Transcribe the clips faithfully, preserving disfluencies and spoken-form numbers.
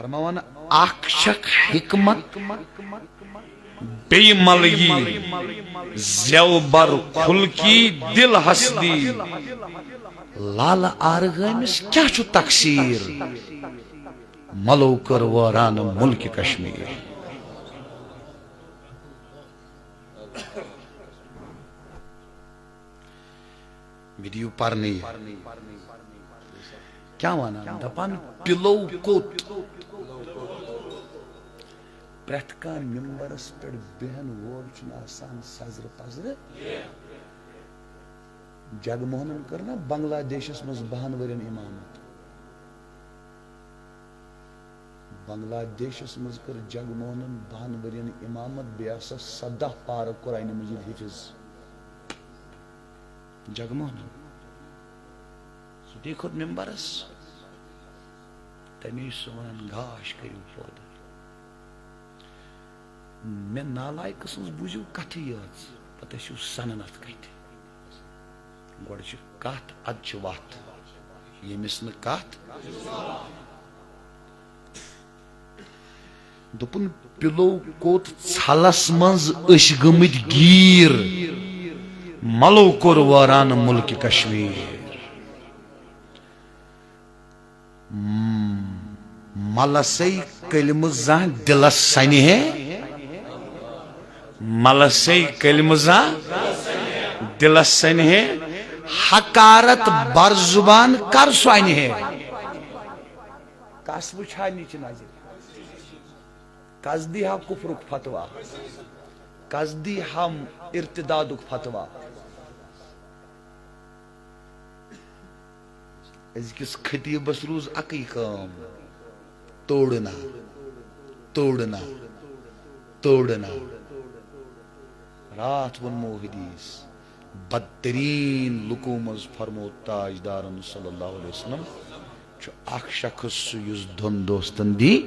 فرماوان، اکھ چھکھ حکمت، بیٚیہِ ملگی، زیو بر خلقی، دل حسدی۔ لالہٕ آرٕ گٲمِس کیٛاہ چھُ تقصیر؟ ملو کٔر وٲران ملک کشمیر۔ ویڈیو پرنہٕ یہِ۔ کیٛاہ ونان؟ دپان، پِلو کوٚت؟ پرٛٮ۪تھ کانٛہہ ممبرس پٮ۪ٹھ بیہن وول چھُنہٕ آسان سزرٕ پزرٕ۔ جگموہنن کٔر نا بنگلہ دیشس منٛز بہن ؤرین امامت۔ بنگلہ دیشس منٛز کٔر جگموہنن بہن ؤرین امامت، بیٚیہِ آسس سداہ پارٕ قرآن مجید حفظ۔ جگموہنن۔ سُہ تہِ کھوٚت ممبرس۔ تمی چھُ سُہ ونان، گاش کٔرِو پٲدٕ۔ مےٚ نالایکہٕ سٕنٛز بوٗزِو کتھٕے یٲژ، پتہٕ ٲسِو سنان اتھ کتھِ۔ گۄڈٕ چھِ کتھ، ادٕ چھِ وتھ۔ ییٚمِس نہٕ کتھ۔ دوٚپُن، پِلو کوٚت ژھلس منٛز أسۍ گٔمٕتۍ گیٖر، ملو کوٚر وٲران ملک کشمیر۔ مم، ملسے کلمہٕ زانٛہہ دلس سنہِ ہے، ملسے کلمہٕ زانٛہہ دلس سنہِ ہے، حقارت بر زبان کر سۄ انہِ ہے۔ کس وٕچھان یہِ چہِ نظرِ؟ کس دی ہا کفرُک فتوا؟ کس دی ہا ارتدادُک فتوا؟ أزکِس خطیبس روٗز اکٕے کٲم، توڑنا، توڑنا، توڑنا۔ راتھ ووٚنمو حدیث، بدترین لُکو منٛز فرموو تاجدارن صلی اللہ علیہ وسلم، چھُ اکھ شخص سُہ یُس دۄن دوستن دی۔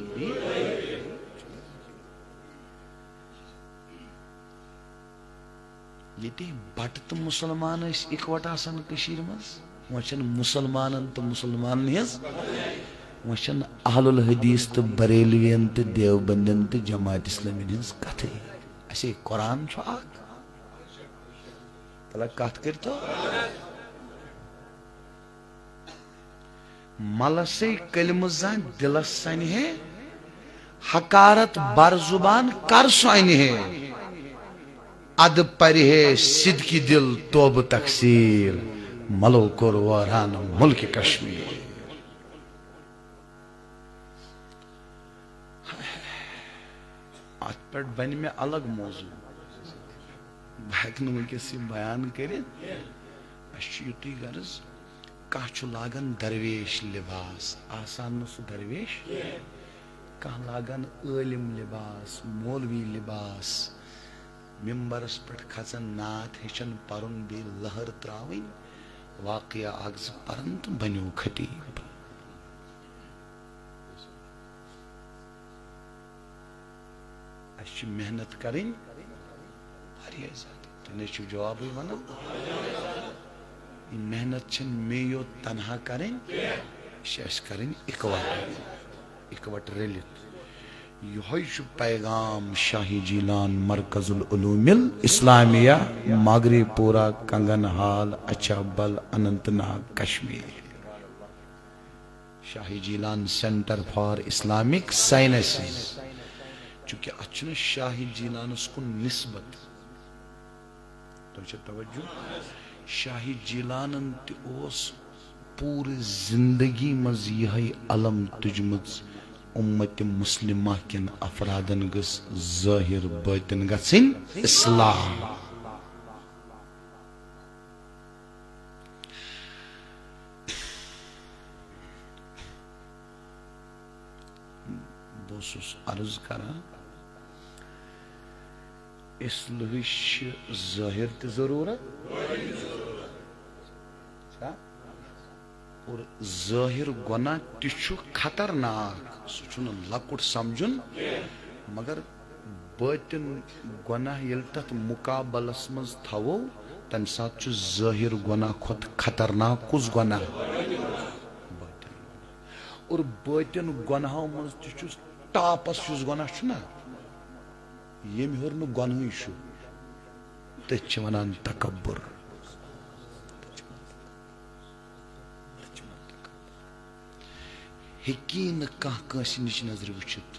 ییٚتہِ بٹہٕ تہٕ مُسلمان ٲسۍ اِکوٹہٕ آسان کٔشیٖرِ منٛز، وۄنۍ چھَنہٕ مُسلمانن تہٕ مُسلمانن ہٕنٛز، وۄنۍ چھَنہٕ اہل الحدیث تہٕ بریلوین تہٕ دیوبندین تہٕ جماعت اسلامین ہٕنٛز کتھٕے۔ اَسے قرآن چھُ اکھ۔ تَلہ کتھ کٔرۍتو۔ ملسے کلمہٕ زانٛہہ دلس سنہِ ہے، حقارت بر زبان کر سۄ انہِ ہے۔ ادٕ پرِ ہے صدقی دل توبہٕ تقصیر، ملو کوٚر وٲران ملک کشمیر۔ اتھ پٮ۪ٹھ بنہِ مےٚ الگ موضوع، بہٕ ہٮ۪کہٕ نہٕ وٕنکیٚس یہِ بیان کٔرِتھ۔ اَسہِ چھُ یُتُے غرض، کانٛہہ چھُ لاگان درویش لباس، آسان نہٕ سُہ درویش، کانٛہہ لاگان عٲلم لباس، مولوی لباس، ممبرس پٮ۪ٹھ کھژان، نعت ہیٚچھان پرُن، بیٚیہِ لہر تراوٕنۍ، واقعہ اکھ زٕ پران تہٕ بنیو خطیب۔ اَسہِ چھِ محنت کَرٕنۍ واریاہ زیادٕ۔ تُہۍ نَے چھِو جوابٕے وَنان۔ یہِ محنت چھَنہٕ مے یوت تنہا کَرٕنۍ، یہِ چھِ اَسہِ کَرٕنۍ اِکوَٹہٕ، اِکوَٹہٕ رٔلِتھ۔ یِہوٚے چھُ پیغام شاہی جیلان مرکز العلوم الاسلامیہ، ماگری پورہ، کنگن ہال، اچھا بل، اننت ناگ، کشمیر۔ شاہی جیلان سینٹر فار اسلامک سائنسز، چونکہ اتھ چھُنہٕ شاہی جیلانس کُن نسبت۔ تۄہہِ چھا توجہ؟ شاہی جیلانن تہِ اوس پوٗرٕ زندگی منٛز یِہے علم تُجمٕژ، امت مسلمہ کٮ۪ن افرادن گٔژھ ظٲہر باطن گژھٕنۍ اصلاح۔ بہٕ اوسُس عرض کران، اصلٲحٕچ چھِ ظٲہر تہِ ضروٗرت، چھا؟ اور ظٲہر گۄناہ تہِ چھُ خطرناک، سُہ چھُنہٕ لۄکُٹ سمجھُن، مگر باطن گۄناہ ییٚلہِ تَتھ مُقابلَس منٛز تھاوو، تَمہِ ساتہٕ چھُ ظٲہِر گۄناہ کھۄتہٕ خطرناک کُس گۄناہ؟ باطن گۄناہ۔ اور بٲطن گۄناہو منٛز تہِ چھُس ٹاپس، یُس گۄناہ چھُ نا، ییٚمہِ ہیوٚر نہٕ گۄنہٕے چھُ، تٔتھۍ چھِ وَنان تکبر۔ ہیٚکی نہٕ کانٛہہ کٲنٛسہِ نِچ نظرِ وٕچھِتھ۔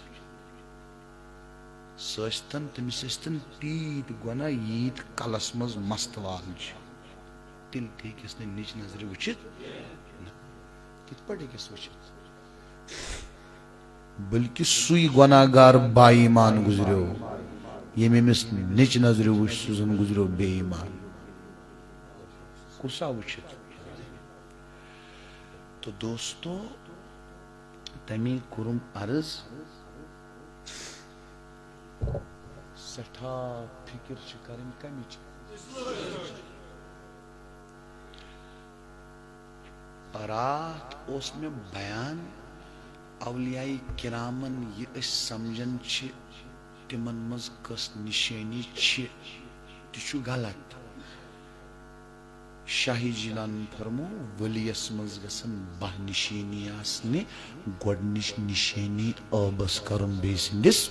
سُہ ٲسۍتن، تٔمِس ٲسۍتن تیٖتۍ گۄناہ، ییٖتۍ کلس منٛز مست وال چھِ، تیٚلہِ تہِ ہیٚکٮ۪س نہٕ نِچ نظرِ وٕچھِتھ۔ نہ، کِتھ پٲٹھۍ ہیٚکٮ۪س وٕچھِتھ؟ بلکہِ سُے گۄناہ گار با ایمان گُزریو، ییٚمۍ أمِس نِچ نظرِ وٕچھ، سُہ زن گُزریو بے ایمان۔ کُس آو وٕچھِتھ؟ تو دوستو، تمی کوٚرُم عرض، سٮ۪ٹھاہ فِکر چھِ کَرٕنۍ کَمِچ؟ راتھ اوس مےٚ بیان، اولیاء کرامن یہِ أسۍ سمجھان چھِ، تِمن منٛز کۄس نِشٲنی چھِ، تہِ چھُ غلط۔ شاہ جیلانن فرمو، ؤلیَس منٛز گژھن باہ نِشٲنی آسنہِ۔ گۄڈٕنِچ نِشٲنی عٲبس کرُن بیٚیہِ سٕنٛدِس۔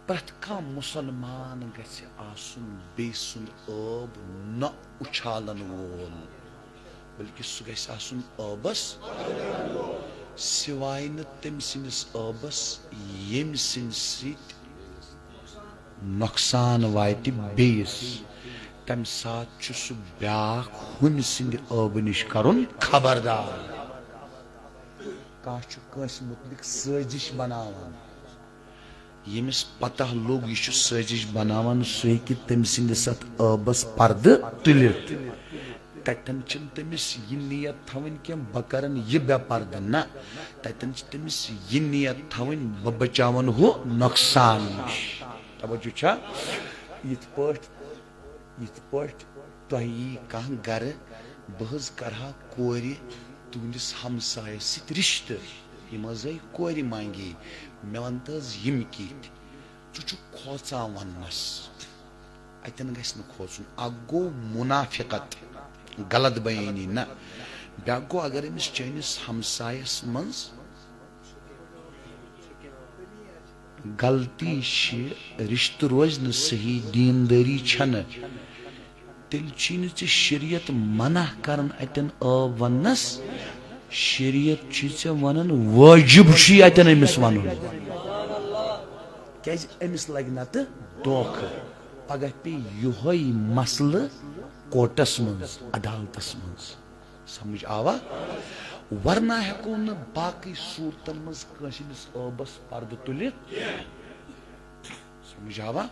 پرٛٮ۪تھ کانٛہہ مُسلمان گژھِ آسُن بیٚیہِ سُنٛد عٲب نہ اُچھالن وول، بلکہِ سُہ گژھِ آسُن عٲبس سوائے نہٕ تٔمۍ سٕنٛدِس عٲبس، ییٚمہِ سٕنٛدِ سۭتۍ نۄقصان واتہِ بیٚیِس، تَمہِ ساتہٕ چھُ سُہ بیٛاکھ ہُمہِ سٕنٛدِ عٲبہٕ نِش کَرُن خبردار۔ کانٛہہ چھُ کٲنٛسہِ مُتعلِق سٲزِش بَناوان، ییٚمِس پَتہ لوٚگ یہِ چھُ سٲزِش بَناوان، سُہ ہیٚکہِ تٔمۍ سٕنٛدِس اَتھ عٲبَس پَردٕ تُلِتھ۔ تَتٮ۪ن چھِنہٕ تٔمِس یہِ نیت تھاوٕنۍ کینٛہہ، بہٕ کرن یہِ بے پردٕ، نہ، تَتٮ۪ن چھِ تٔمِس یہِ نیت تھاوٕنۍ، بہٕ بچاون ہُہ نۄقصان نِش۔ توجہ چھا؟ یِتھ پٲٹھۍ، یِتھ پٲٹھۍ تۄہہِ یی کانٛہہ گرٕ، بہٕ حظ کرٕ ہا کورِ تُہنٛدِس ہمسایس سۭتۍ رشتہٕ، یِم حظ آیہِ کورِ مانگی، مےٚ وَن تہٕ حظ یِم کِتھۍ؟ ژٕ چھُکھ کھوژان وَننَس، اَتٮ۪ن گژھِ نہٕ کھوژُن۔ اَکھ گوٚو مُنافِقت، غلط بیٲنی نہ، بیٛاکھ گوٚو اگر أمِس چٲنِس ہمسایَس منٛز غلطی چھِ، رِشتہٕ روزِ نہٕ صحیح، دیٖندٲری چھَنہٕ، تیٚلہِ چھی نہٕ ژےٚ شریعت منع کران اتٮ۪ن آب وننس۔ شریعت چھُے ژےٚ ونان، واجب چھُے اتٮ۪ن أمِس ونُن۔ کیازِ؟ أمِس لگہِ نتہٕ دھوکہٕ۔ پگاہ پیٚیہِ یِہوٚے مسلہٕ کورٹس منٛز، عدالتس منٛز۔ سمجھ آوا؟ ورنہ ہٮ۪کو نہٕ باقٕے صورتن منٛز کٲنٛسہِ ہٕنٛدِس عٲبس پردٕ تُلِتھ۔ سمجھ آوا؟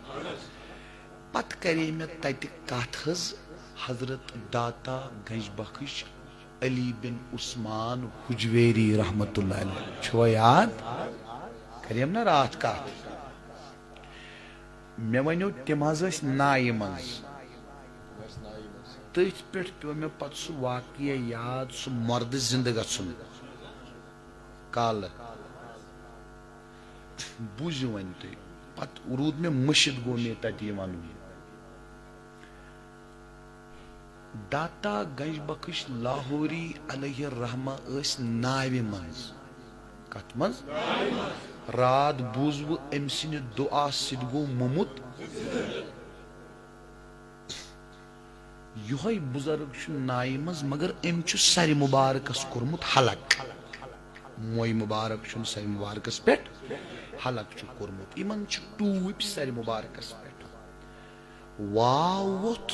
پتہٕ کرے مےٚ تتہِ کتھ حظ حضرت داتا گنج بخش علی بن عثمان حجویری رحمت اللہ علیہ۔ چھوا یاد؟ کریم نا راتھ کتھ۔ مےٚ ونیو تِم حظ ٲسۍ نایہِ منٛز۔ تٔتھۍ پٮ۪ٹھ پیوٚو مےٚ پتہٕ سُہ واقعہ یاد، سُہ مردٕ زندٕ گژھُن۔ کالہٕ۔ بوٗزِو وۄنۍ تُہۍ، پتہٕ روٗد مےٚ مٔشِتھ، گوٚو مےٚ تَتہِ یہِ وَنُن۔ داتا گنج بخش لاہوری علیہ الرحمہ ٲسۍ ناوِ منٛز۔ کَتھ منٛز؟ راتھ بوٗزوٕ أمۍ سٕنٛدِ دُعا سۭتۍ گوٚو موٚمُت۔ یِہوٚے بُزرگ چھُ نایہِ منٛز، مگر أمۍ چھُ سرِ مُبارکس کوٚرمُت حلق۔ موے مُبارک چھُن سرِ مُبارکس پٮ۪ٹھ حلق چھُ کوٚرمُت۔ یِمن چھِ ٹوٗپۍ سرِ مُبارکس پٮ۪ٹھ۔ واو ووٚتھ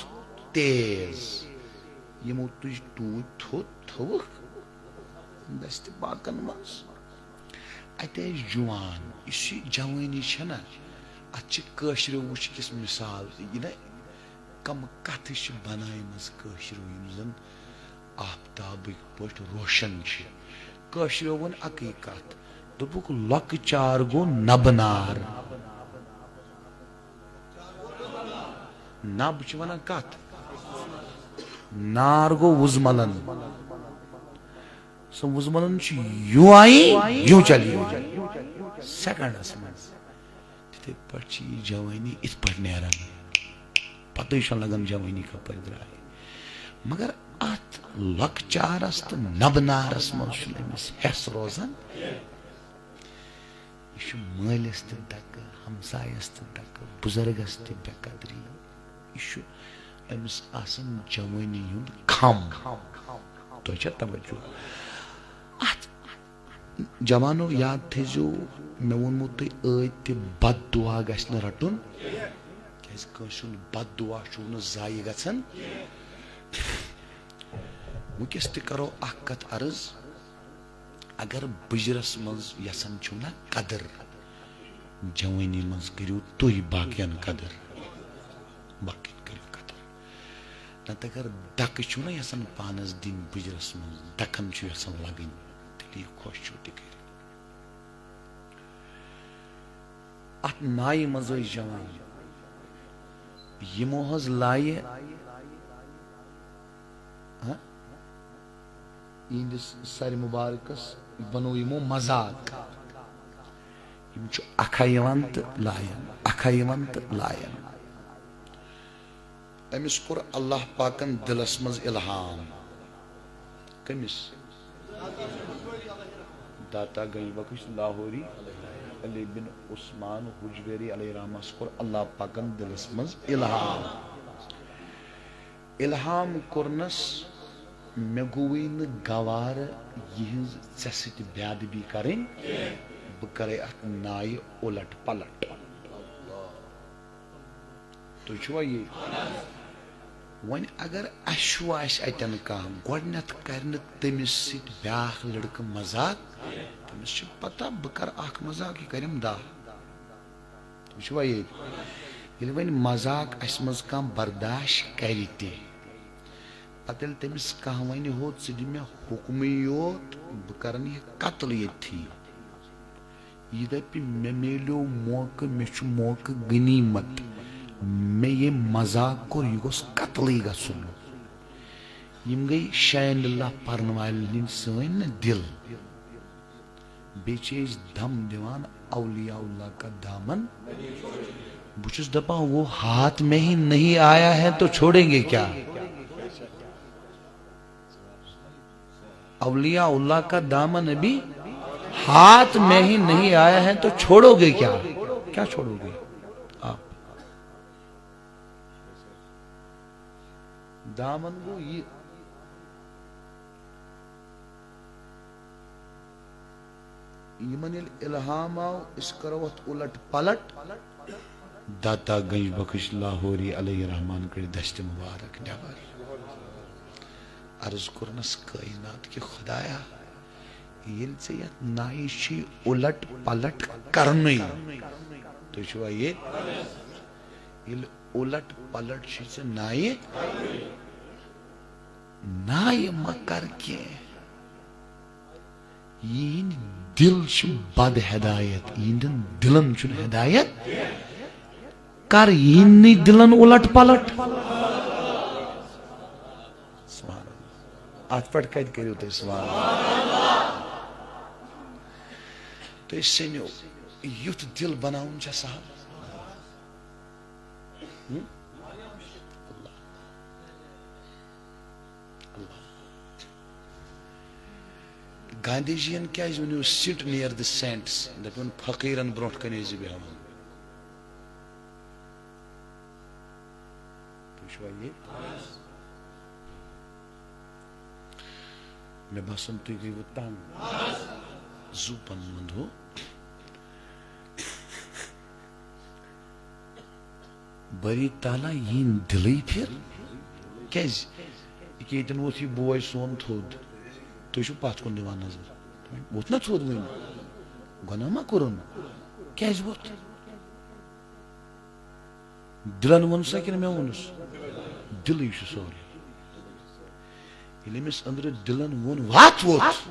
تیز۔ یِمو تُج ٹوٗپۍ تھوٚد تھٲوٕکھ دستِ پاکن منٛز۔ اَتہِ ٲسۍ جوان، یُس یہِ جوٲنی چھےٚ نہ، اَتھ چھِ کٲشرٮ۪و وٕچھ کِس مِثال، یہِ نہ کَم کَتھٕ چھِ بَناومَژٕ کٲشرٮ۪و، یِم زَن آفتابٕکۍ پٲٹھۍ روشن چھِ۔ کٲشرٮ۪و ووٚن اَکٕے کَتھ، دوٚپُکھ، "لۄکچار گوٚو نَبہٕ نار۔" نَب چھِ وَنان کَتھ؟ نار گوٚو وُزمَلَن۔ سُہ وُزمَلَن چھُ یوٗ آیی، یوٗ چلی۔ سیکنڈس منٛز۔ تِتھے پٲٹھۍ چھِ یہِ جوٲنی یِتھ پٲٹھۍ نیران۔ پَتہٕ چھُنہٕ لَگان جوٲنی کَپٲرۍ درٛاے۔ مگر اتھ لۄکچارس تہٕ نبنارس منٛز چھُنہٕ أمِس ہٮ۪س روزان۔ یہِ چھُ مٲلِس تہِ دکہٕ، ہمسایس تہِ دکہٕ، بُزرگس تہِ بے قدری۔ یہِ چھُ أمِس آسان جوٲنی ہُنٛد خم۔ تۄہہِ چھا توجہ؟ اتھ جوانو، یاد تھٲیزیو، مےٚ ووٚنمو تۄہہِ ٲدۍ تہِ، بد دعا گژھِ نہٕ رٹُن، کیازِ کٲنٛسہِ ہُنٛد بد دعا چھُو نہٕ ضایع گژھان۔ وٕنکیٚس تہِ کرو اکھ کتھ عرض، اگر بُجرس منٛز یژھان چھِو نا قدر، جوٲنی منٛز کٔرِو تُہۍ باقین قدر، باقین کٔرِو قدر۔ نتہٕ اگر دکہٕ چھِو نا یژھان پانس دِنۍ بُجرس منٛز، دکن چھِو یژھان لگٕنۍ، تیٚلہِ یہِ خۄش چھُو تہِ کٔرِو۔ اتھ نایہِ منٛز ٲسۍ جوان، یِمو حظ لایہِ، ہاں؟ یِہنٛدِس سرِ مبارکس بنوو یِمو مذاق۔ یِم چھِ اکھا یِوان تہٕ لایان، اکھا یِوان تہٕ لایان۔ أمِس کوٚر اللہ پاکن دِلس منٛز الہام۔ کٔمِس؟ داتا گنج بخش لاہوری، علی بن عثمان حجویری علیہ رحمس کوٚر اللہ پاکن دِلس منٛز الہام۔ الہام کوٚرنس، مےٚ گوٚوٕے نہٕ گوارٕ یِہٕنٛز ژےٚ سۭتۍ بے ادبی کرٕنۍ، بہٕ کرے اتھ نایہِ اُلٹ پلٹ۔ تُہۍ چھِوا ییٚتہِ؟ وۄنۍ اگر اَسہِ ہیوٗ آسہِ اَتٮ۪ن کانٛہہ، گۄڈٕنٮ۪تھ کَرِ نہٕ تٔمِس سۭتۍ بیٛاکھ لٔڑکہٕ مذاق، تٔمِس چھِ پَتہ بہٕ کَرٕ اَکھ مذاق، یہِ کَرٮ۪م دَہ۔ تُہۍ چھِوا ییٚتہِ؟ ییٚلہِ وۄنۍ مذاق اَسہِ منٛز کانٛہہ برداش کَرِ تہِ، پَتہٕ ییٚلہِ تٔمِس کانٛہہ وَنہِ، ہو ژٕ دِ مےٚ حُکمٕے یوت، بہٕ کَرَن یہِ قتل ییٚتھی۔ یہِ دَپہِ، مےٚ میلیو موقعہٕ، مےٚ چھُ موقعہٕ غنیٖمت، مےٚ ییٚمۍ مذاق کوٚر، یہِ گوٚژھ قتلٕے گژھُن۔ یِم گٔے شاین اللہ پرن والٮ۪ن ہٕنٛدۍ سٲنۍ نہ دِل۔ بیٚیہِ چھِ أسۍ دم دِوان اولیاء اللہ کا دامن۔ بہٕ چھُس دَپان، وہ ہاتھ میں ہی نہیں آیا ہے تو چھوڑیں گے کیا؟ اولیاء اللہ کا دامن ابھی ہاتھ میں ہی نہیں آیا ہے تو چھوڑو گے کیا؟ کیا چھوڑو گے آپ؟ دامن گوٚو یہِ۔ یِمن ییٚلہِ الہام آو، أسۍ کرو اتھ اُلٹ پلٹ۔ داتا گنج بخش لاہوری علیہ رحمان کٔڑۍ دستِ مبارک نٮ۪بر۔ عرض کوٚرنس کائنات کہِ خدایا، ییٚلہِ ژےٚ یتھ نایہِ چھُے اُلٹ پلٹ کرنُے، تُہۍ چھِوا ییٚتہِ؟ ییٚلہِ اُلٹ پلٹ چھُے ژےٚ نایہِ، نایہِ مہ کر کینٛہہ۔ یِہِنٛدۍ دِل چھِ بد ہدایت، یِہِنٛدٮ۪ن دِلن چھُنہٕ ہدایت۔ کر یِہِنٛدنٕے دِلن اُلٹ پلٹ۔ سبحان اللہ۔ اتھ پٮ۪ٹھ کتہِ کٔرِو تُہۍ سبحان اللہ؟ تُہۍ سٔنِو، یُتھ دِل بناوُن چھا سہل؟ ہم؟ اللہ۔ اللہ۔ گاندھی جی ین کیازِ ؤنِو، sit near the saints؟ دَپیوٚن، فقیرن برونٛٹھ کنہِ ٲسۍ زِ بیہوان۔ تُہۍ چھِوا ییٚتہِ؟ مےٚ باسان، تُہۍ گٔیوٕ تنگ۔ زُو پنُن وَندٕ ہو۔ باری تعالیٰ یِہِنٛدۍ دِلٕے پھِر۔ کیٛازِ؟ یہِ کہِ ییٚتٮ۪ن ووٚتھ یہِ بوے سون تھوٚد، تُہۍ چھِو پَتھ کُن دِوان نظر۔ ووٚتھ نا تھوٚد وۄنۍ؟ گۄناہ ما کوٚرُن؟ کیٛازِ ووٚتھ؟ دِلن ووٚن سا کِنہٕ مےٚ ووٚنُس؟ دِلٕے چھُ سورُے۔ ییٚلہِ أمِس أنٛدرٕ دِلن ووٚن، وَتھ ووٚتھ۔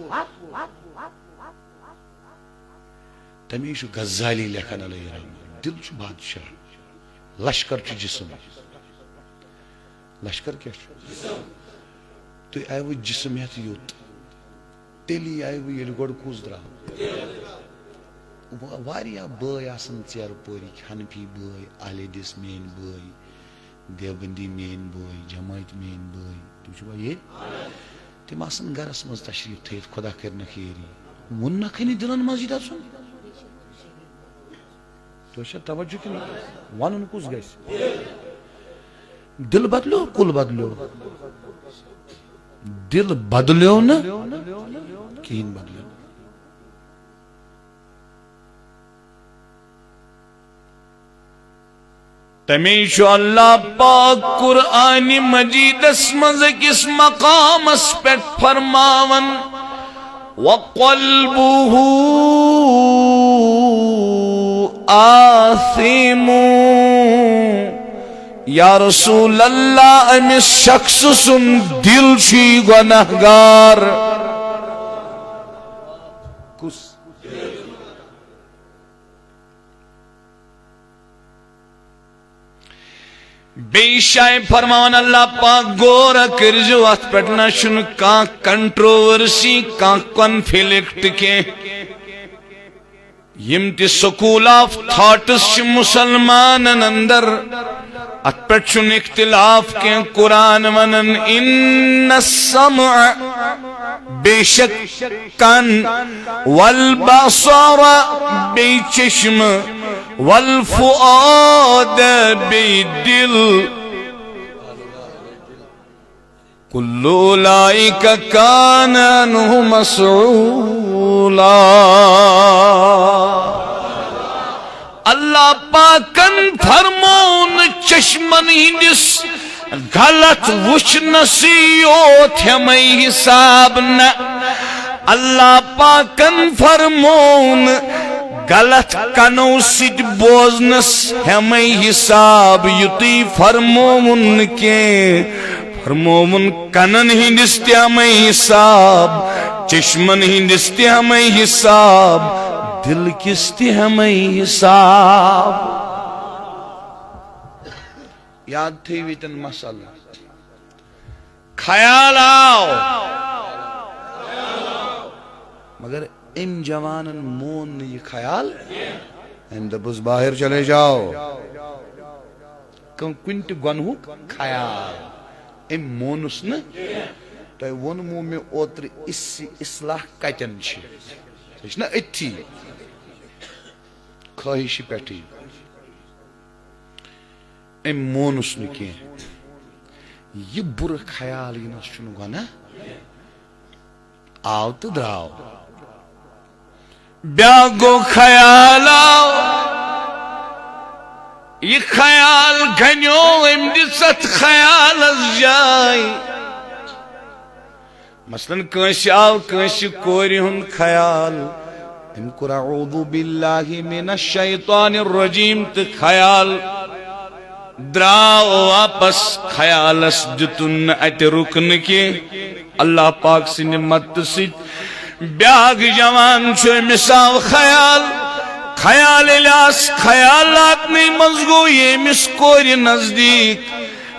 تَمی چھُ غزالی لیکھان علیہ رحمہ، دِل چھُ بادشاہ، لشکر چھُ جسم۔ لشکر کیٛاہ چھُ؟ تُہۍ آیوٕ جسم ہٮ۪تھ یوٚت، تیٚلی آیوٕ ییٚلہِ گۄڈٕ کُس درٛاو۔ وا-، واریاہ بٲے آسان ژیرٕ پورِکۍ، حنفی بٲے، اہل حدیث میٲنۍ بٲے، دیوبندی میٲنۍ بٲے، جماعت میٲنۍ بٲے۔ تُہۍ چھِوا ییٚتہِ؟ تِم آسن گرس منٛز تشریٖف تھٲیِتھ، خۄدا کٔرِنَکھ یٲری۔ ووٚننَکھٕے نہٕ دِلن منٛز یہِ دَژُن۔ تُہۍ چھا توجہ کِنہٕ نہ؟ وَنُن کُس گژھِ؟ دِل بدلیو، کُل بدلیو۔ دِل بدلیو نہٕ، کِہیٖنۍ بدلیو نہٕ۔ تمے چھُ اللہ پاک قرآن مجیدس منٛز أکِس مقامس پٮ۪ٹھ فرماوان، "وقلبه آثم"۔ یا رسول اللہ، أمِس شخص سُنٛد دِل چھُ گۄناہگار۔ کُس؟ بیٚیہِ جایہِ فرماوان اللہ پاک، غور کٔرزیو، اتھ پٮ۪ٹھ نہ چھُنہٕ کانٛہہ کنٹروورسی، کانٛہہ کنفلکٹ کینٛہہ۔ یِم تہِ سکول آف تھاٹس چھِ مسلمانن اندر، اتھ پٮ۪ٹھ چھُنہٕ اختلاف کینٛہہ۔ قرآن ونان، "ان السمع"، بے شک کن، "والبصر"، بیٚیہِ چشمہٕ، "والفؤاد"، بیٚیہِ دِل، "کل اولئک کان عنہ مسئولا"۔ اللہ پاکن فرموو نہٕ چشمن ہٕنٛدِس غلط وٕچھنَسٕے یوت ہٮ۪مَے حساب نہ۔ اللہ پاکن فرموو نہٕ غلط کنو سۭتۍ بوزنس ہٮ۪مَے حساب، یُتُے فرمووُن نہٕ کینٛہہ۔ فرمووُن کنن ہٕنٛدِس تہِ ہٮ۪مَے حساب، چشمن ہٕنٛدِس تہِ ہٮ۪مَے حساب، دِل کِس تہِ ہٮ۪مَے حساب۔ یاد تھٲوِو ییٚتٮ۪ن مسلہٕ۔ خیال آو، مگر أمۍ جوانن مون نہٕ یہِ خیال۔ أمۍ دوٚپُس، "باہر چلے جاؤ۔" کُنہِ تہِ گۄنہُک خیال أمۍ مونُس نہٕ۔ تۄہہِ ووٚنمو مےٚ اوترٕ، اص-، اصلاح کتٮ۪ن چھِ؟ سۄ چھِ نہ أتھی خٲہِشہِ پٮ۪ٹھٕے۔ أمۍ مونُس نہٕ کینٛہہ۔ یہِ بُرٕ خیال یِنَس چھُنہٕ گۄناہ۔ آو تہٕ درٛاو۔ بیٛاکھ گوٚو خیال آو۔ یہِ خیال گنیو، أمۍ دِژ اَتھ خیالَس جاے۔ مثلاً کٲنٛسہِ آو کٲنٛسہِ کورِ ہُنٛد خیال، أمۍ کوٚر "اعوذ باللہ من الشیطان الرجیم" تہٕ خیال درٛاو واپس، خیالس دیُتُن نہٕ اَتہِ رُکنہٕ کینٛہہ۔ اللہ پاک سٕنٛدِ مدتہٕ سۭتۍ بیٛاکھ جوان چھُ، أمِس آو خیال، خیال ییٚلہِ آس خیالاتنٕے منٛز گوٚو یہِ أمِس کورِ نزدیٖک،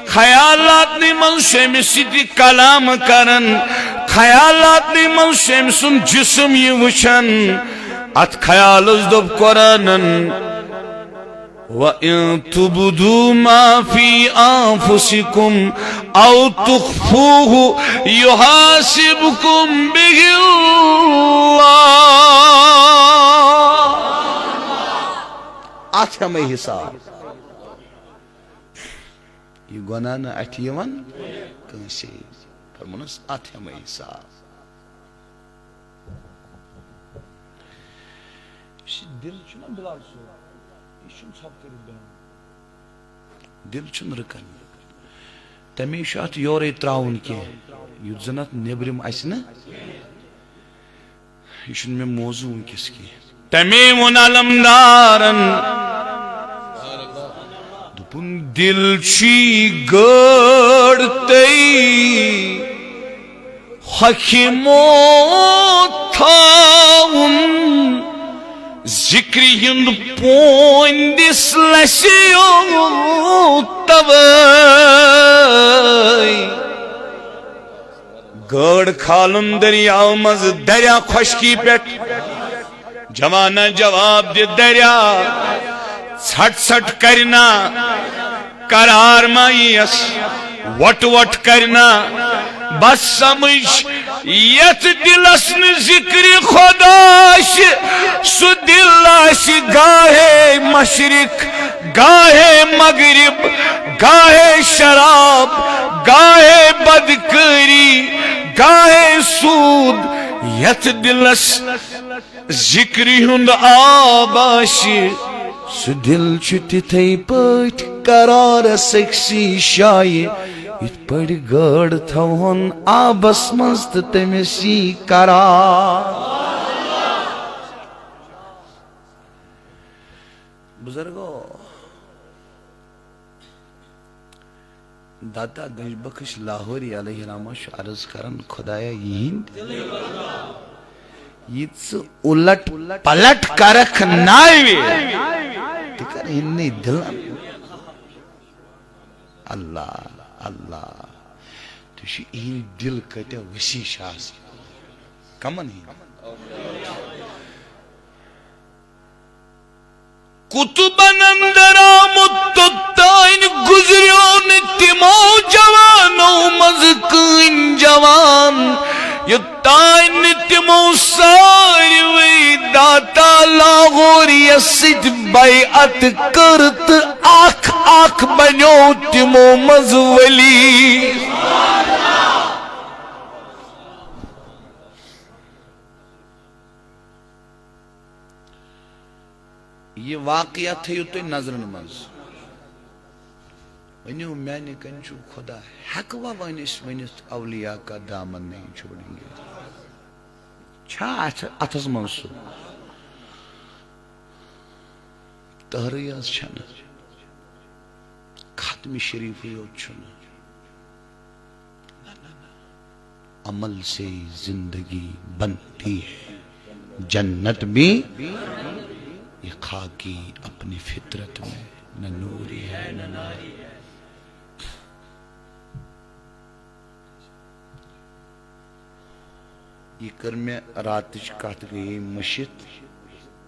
خیالاتنٕے منٛز چھُ أمِس سۭتۍ کلام کران، خیالاتنٕے منٛز چھُ أمۍ سُنٛد جسم یہِ وٕچھان۔ اتھ خیالس دوٚپ قرآنن، "وَإِن تُبْدُوا مَا فِي أَنفُسِكُمْ أَوْ تُخْفُوهُ يُحَاسِبْكُم بِهِ اللَّهُ"۔ اتھ ہٮ۪مے حساب۔ یہِ گۄناہ نہٕ اَتھِ یِوان کٲنٛسے۔ فرموونَس، اَتھ ہٮ۪مَے حساب۔ یُس یہِ دِل چھُنہ بِلال صٲب، یہِ چھُنہٕ ژھۄپہٕ کٔرِتھ بیٚہوان۔ دِل چھُنہٕ رُکان۔ تَمے چھُ اَتھ یورَے ترٛاوُن کینٛہہ، یُتھ زَن اَتھ نیٚبرِم اَژِ نہٕ۔ یہِ چھُنہٕ مےٚ موضوع وٕنکیٚس کینٛہہ۔ تَمے ووٚن علمدارن، دوٚپُن، "دِل چھُے گٲڑ تٔی ہۄکھِ موت تھاوُن، ذِکرِ ہُنٛد پونٛدِس لَسیو تَوَے۔" گٲڑ کھالُن دٔریاو منٛز، دریا خۄشکی پٮ۪ٹھ۔ جوانا جواب دِ، دریا ژھٹ ژھٹ کرِ نا، قرار ما یِیَس، وٹ وٹ کرِ نا، بس سمجھ، یتھ دلس نہٕ ذکر خدا آسہِ، سُہ دل آسہِ گاہے مشرق، گاہے مغرب، گاہے شراب، گاہے بدکاری، گاہے سود۔ یتھ دلس ذکرِ ہُنٛد آب آسہِ، سُہ دل چھُ تِتھے پٲٹھۍ قرارس أکسٕے جایہِ، یِتھ پٲٹھۍ گٲڈ تھاوہون آبس منٛز تہٕ تٔمِس یی قرار۔ بزرگو، داتا گنج بخش لاہوری علیہ رحمہ چھُ عرض کران، خدایا، یِہِنٛدۍ یہِ ژٕ اُلٹ پلٹ کرکھ ناوِ، تہِ کر ہِنٛدنٕے دِلن۔ اللہ، اللہ، تُہۍ چھِ یِہِنٛدۍ دِل کۭتیٛاہ وسیع چھِ آسان۔ کمن ہِنٛدۍ؟ قطبن اندر آمُت توٚتام گُزریو نہٕ تِمو جوانو منٛزٕ کٕہٕنۍ جوان، یوٚتام نہٕ تِمو ساروٕے داتا لاہوریس سۭتۍ بیعت کٔر تہٕ اکھ اکھ بنیو تِمو منٛزٕ ولی۔ یہِ واقعہ تھٲیِو تُہۍ نظرن منٛز۔ ؤنِو، میانہِ کنہِ چھُ خدا، ہٮ۪کوا وۄنۍ أسۍ ؤنِتھ، اولیاء کا دامن نہیں چھوڑیں گے؟ چھا اتھ، اتھس منٛز سُہ؟ تہرٕے یٲژ چھنہٕ، ختم شریفٕے یوت چھُنہٕ۔ عمل سے زندگی بنتی ہے، جنت بھی۔ یہ خاکی اپنی فطرت میں نہ نوری ہے نہ ناری ہے۔ یہ کٔر مےٚ راتٕچ کتھ گٔیے مٔشِتھ،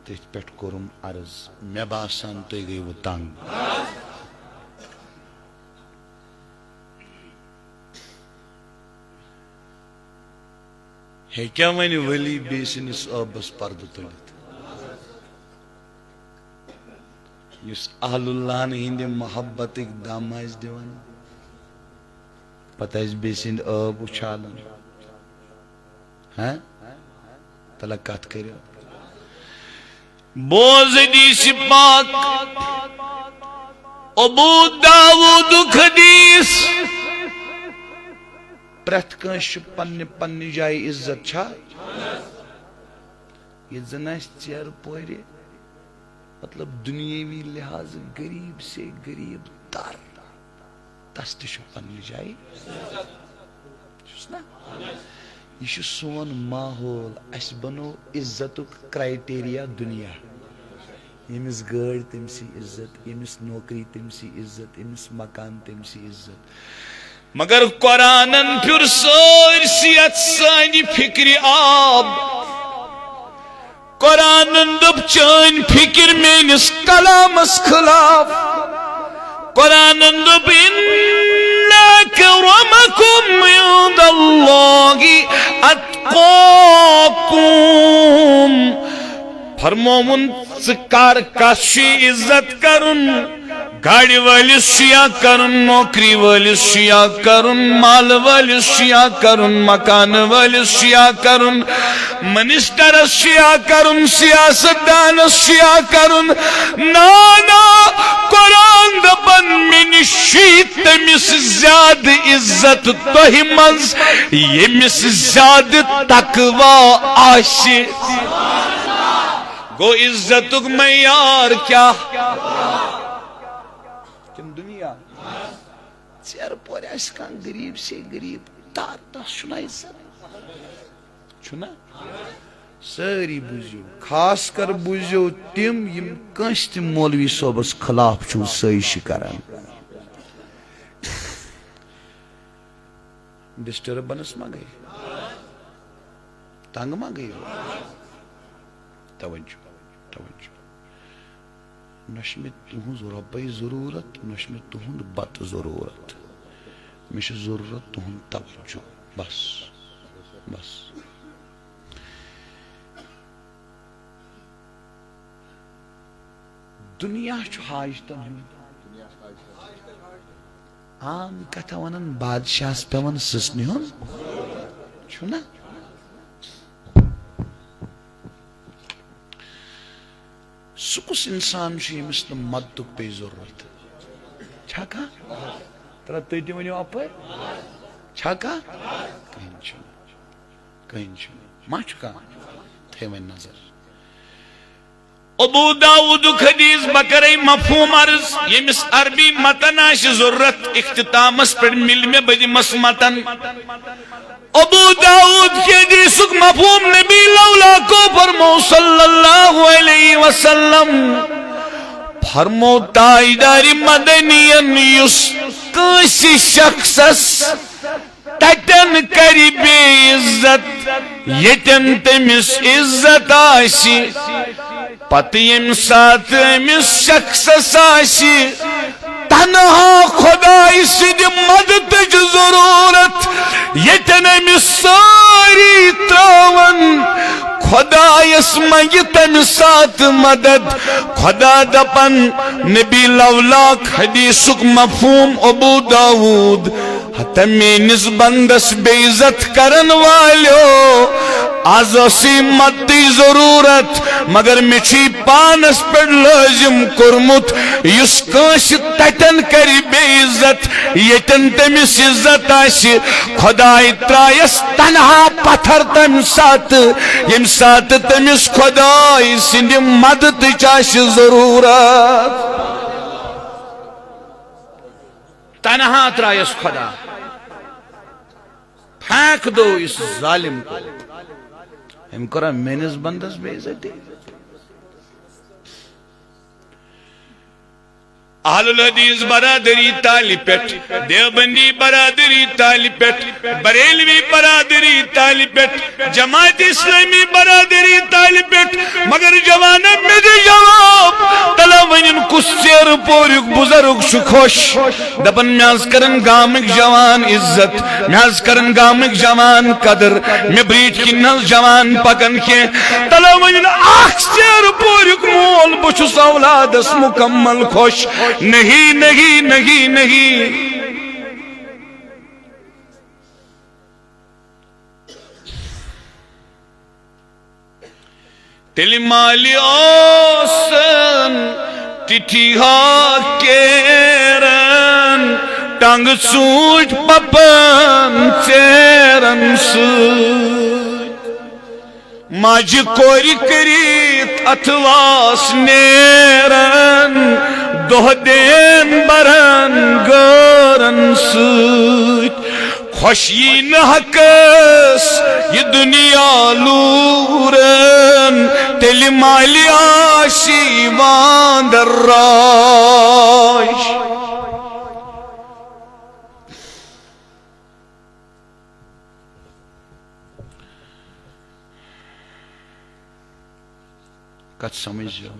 تٔتھۍ پٮ۪ٹھ کوٚرُم عرض۔ مےٚ باسان، تُہۍ گٔیوٕ تنگ۔ ہیٚکیٛاہ وۄنۍ ؤلی بیٚیہِ سٕنٛدِس ٲبَس پردٕ تُلِتھ؟ یُس اہل اللہن ہٕنٛدِ محبتٕکۍ دم آسہِ دِوان، پتہٕ آسہِ بیٚیہِ سٕنٛدۍ ٲب اُچھالان۔ ہاں؟ تلہ کتھ کٔرِو۔ بوز حدیث پاک، ابو داؤدُک حدیث۔ پرٛٮ۪تھ کٲنٛسہِ چھُ پننہِ پننہِ جایہِ عزت چھا؟ ییٚتہِ زن آسہِ ژیرٕ پورِ، مطلب، دُنیٲوی لحاظ غریب سے غریب تر، تس تہِ چھُ پننہِ جایہِ۔ چھُس نا؟ یہِ چھُ سون ماحول، اسہِ بنوو عزتُک کرائٹیریا دُنیا۔ ییٚمِس گٲڑۍ، تٔمۍ سٕے عزت، ییٚمِس نوکری، تٔمۍ سٕے عزت، ییٚمِس مکان، تٔمۍ سٕے عزت۔ مگر قرآنن پھِر سٲرسٕے یتھ سانہِ فکرِ آب۔ قرآنن دوٚپ، چٲنۍ فکر میٲنِس کلامس خلاف۔ قرآنن دوٚپ، ان اکرمکم عند اللہ اتقاکم۔ فرمووُن، ژٕ کر، کس چھُے عزت کرُن؟ گاڑِ وٲلِس چھُ یا کرُن، نوکری وٲلِس چھُ یا کرُن، مال وٲلِس چھُ یا کرُن، مکان وٲلِس چھُ یا کرُن، منسٹرس چھُ یا کرُن، سیاست دانس چھُ یا کرُن۔ نا، نا، قرآن دپان، مےٚ نِش چھُے تٔمِس زیادٕ عزت تۄہہِ منٛز، ییٚمِس زیادٕ تقوی آسہِ۔ گوٚو عزتُک معیار کیٛاہ؟ کِنہٕ دُنیا؟ ژیرٕ پورِ آسہِ کانٛہہ غریٖب سے غریٖب، تر تس چھُنہ عزت؟ چھُنہ؟ سٲری بوٗزِو، خاص کر بوٗزِو تِم، یِم کٲنٛسہِ تہِ مولوی صٲبس خلاف چھُو سٲزشہِ کران۔ ڈسٹربنس ما گٔے؟ تنگ ما گٔیو؟ توجہ، توجہ۔ نہ چھِ مےٚ تُہٕنٛز رۄپَے ضروٗرت، نہ چھِ مےٚ تُہُنٛد بتہٕ ضروٗرت۔ مےٚ چھِ ضروٗرت تُہُنٛد توجہ۔ بس، بس۔ دنیا چھُ حاجتن ہُنٛد۔ عام کتھا ونان، بادشاہس پٮ۪وان سٕژنہِ ہُنٛد چھُنہ۔ سُہ کُس انسان چھُ ییٚمِس نہٕ مدتُک پیٚیہِ ضروٗرت؟ چھا کانٛہہ؟ ترٛا تُہۍ تہِ ؤنِو اپٲرۍ۔ چھا کانٛہہ؟ کٕہٕنۍ چھُنہٕ۔ کٕہٕنۍ چھُنہٕ۔ ما چھُ کانٛہہ؟ تھٲے وۄنۍ نظر۔ ابو داؤدُک حدیث، بہٕ کرے مفہوم عرض، ییٚمِس عربی متن آسہِ ضروٗرت، اختتامس پٮ۪ٹھ مِلہِ مےٚ، بہٕ دِمس متن۔ ابو داؤد کہِ حدیثُک مفہوم، نبی لولا کو فرمو صلی اللہ علیہ وسلم، فرمو تاجدارِ مدنین، یُس کٲنٛسہِ شخصس تتٮ۪ن کرِ بے عزت، ییٚتٮ۪ن تٔمِس عزت آسہِ۔ پتہٕ ییٚمہِ ساتہٕ أمِس شخصس آسہِ تنہا خۄداے سٕنٛدِ مدتٕچ ضروٗرت، ییٚتٮ۪ن أمِس سٲری ترٛاوَن، خۄدایس منٛگہِ تمہِ ساتہٕ مدد۔ خۄدا دپن، نبی لولاک حدیثُک مفہوم ابو داؤد، ہتا میٲنِس بندس بے عزت کرن والیو، از ٲسٕے مدتٕچ ضروٗرت، مگر مےٚ چھُے پانس پٮ۪ٹھ لٲزم کوٚرمُت، یُس کٲنٛسہِ تتٮ۪ن کرِ بے عزت، ییٚتٮ۪ن تٔمِس عزت آسہِ۔ خۄداے ترٛایس تنہا پتھر تمہِ ساتہٕ، ییٚمہِ ساتہٕ تٔمِس خۄداے سٕنٛدِ مدتٕچ آسہِ ضروٗرت۔ تنہا ترٛایس خۄدا۔ پھینک دو اس ظالم کو۔ أمۍ کٔرا میٲنِس بندس بے عزتی؟ اہل الحدیث برادری تالہِ پٮ۪ٹھ، دیوبندی برادری تالہِ پٮ۪ٹھ، بریلوی برادری تالہِ پٮ۪ٹھ، جماعت اسلامی برادری تالہِ پٮ۪ٹھ، مگر جوانہ مےٚ دِ جواب۔ تلا ونن کُس ژیرٕ پوریُک بزرگ چھُ خۄش؟ دپان مےٚ حظ کرن گامٕکۍ جوان عزت، مےٚ حظ کرن گامٕکۍ جوان قدر، مےٚ برٛیٖٹھۍ کِنۍ نہ حظ جوان پکان کینٛہہ۔ تلا ونن اکھ ژیرٕ پوریُک مول، بہٕ چھُس اولادس مکمل خۄش۔ نہیں، نہیں، نہیں، نہیں۔ تیٚلہِ مالہِ اوسن تِتھی ہا کیرن، ٹنگ ژوٗنٹھۍ پپن ژیرن سۭتۍ۔ ماجہِ کورِ کٔرِتھ اتھواس نیرن، دۄہ دین برن گٲرن سۭتۍ۔ خۄش یی نہٕ حقس یہِ دُنیا لوٗرن، تیٚلہِ مالہِ آسہِ یِوان دراج۔ کتھ سمجھ زیو۔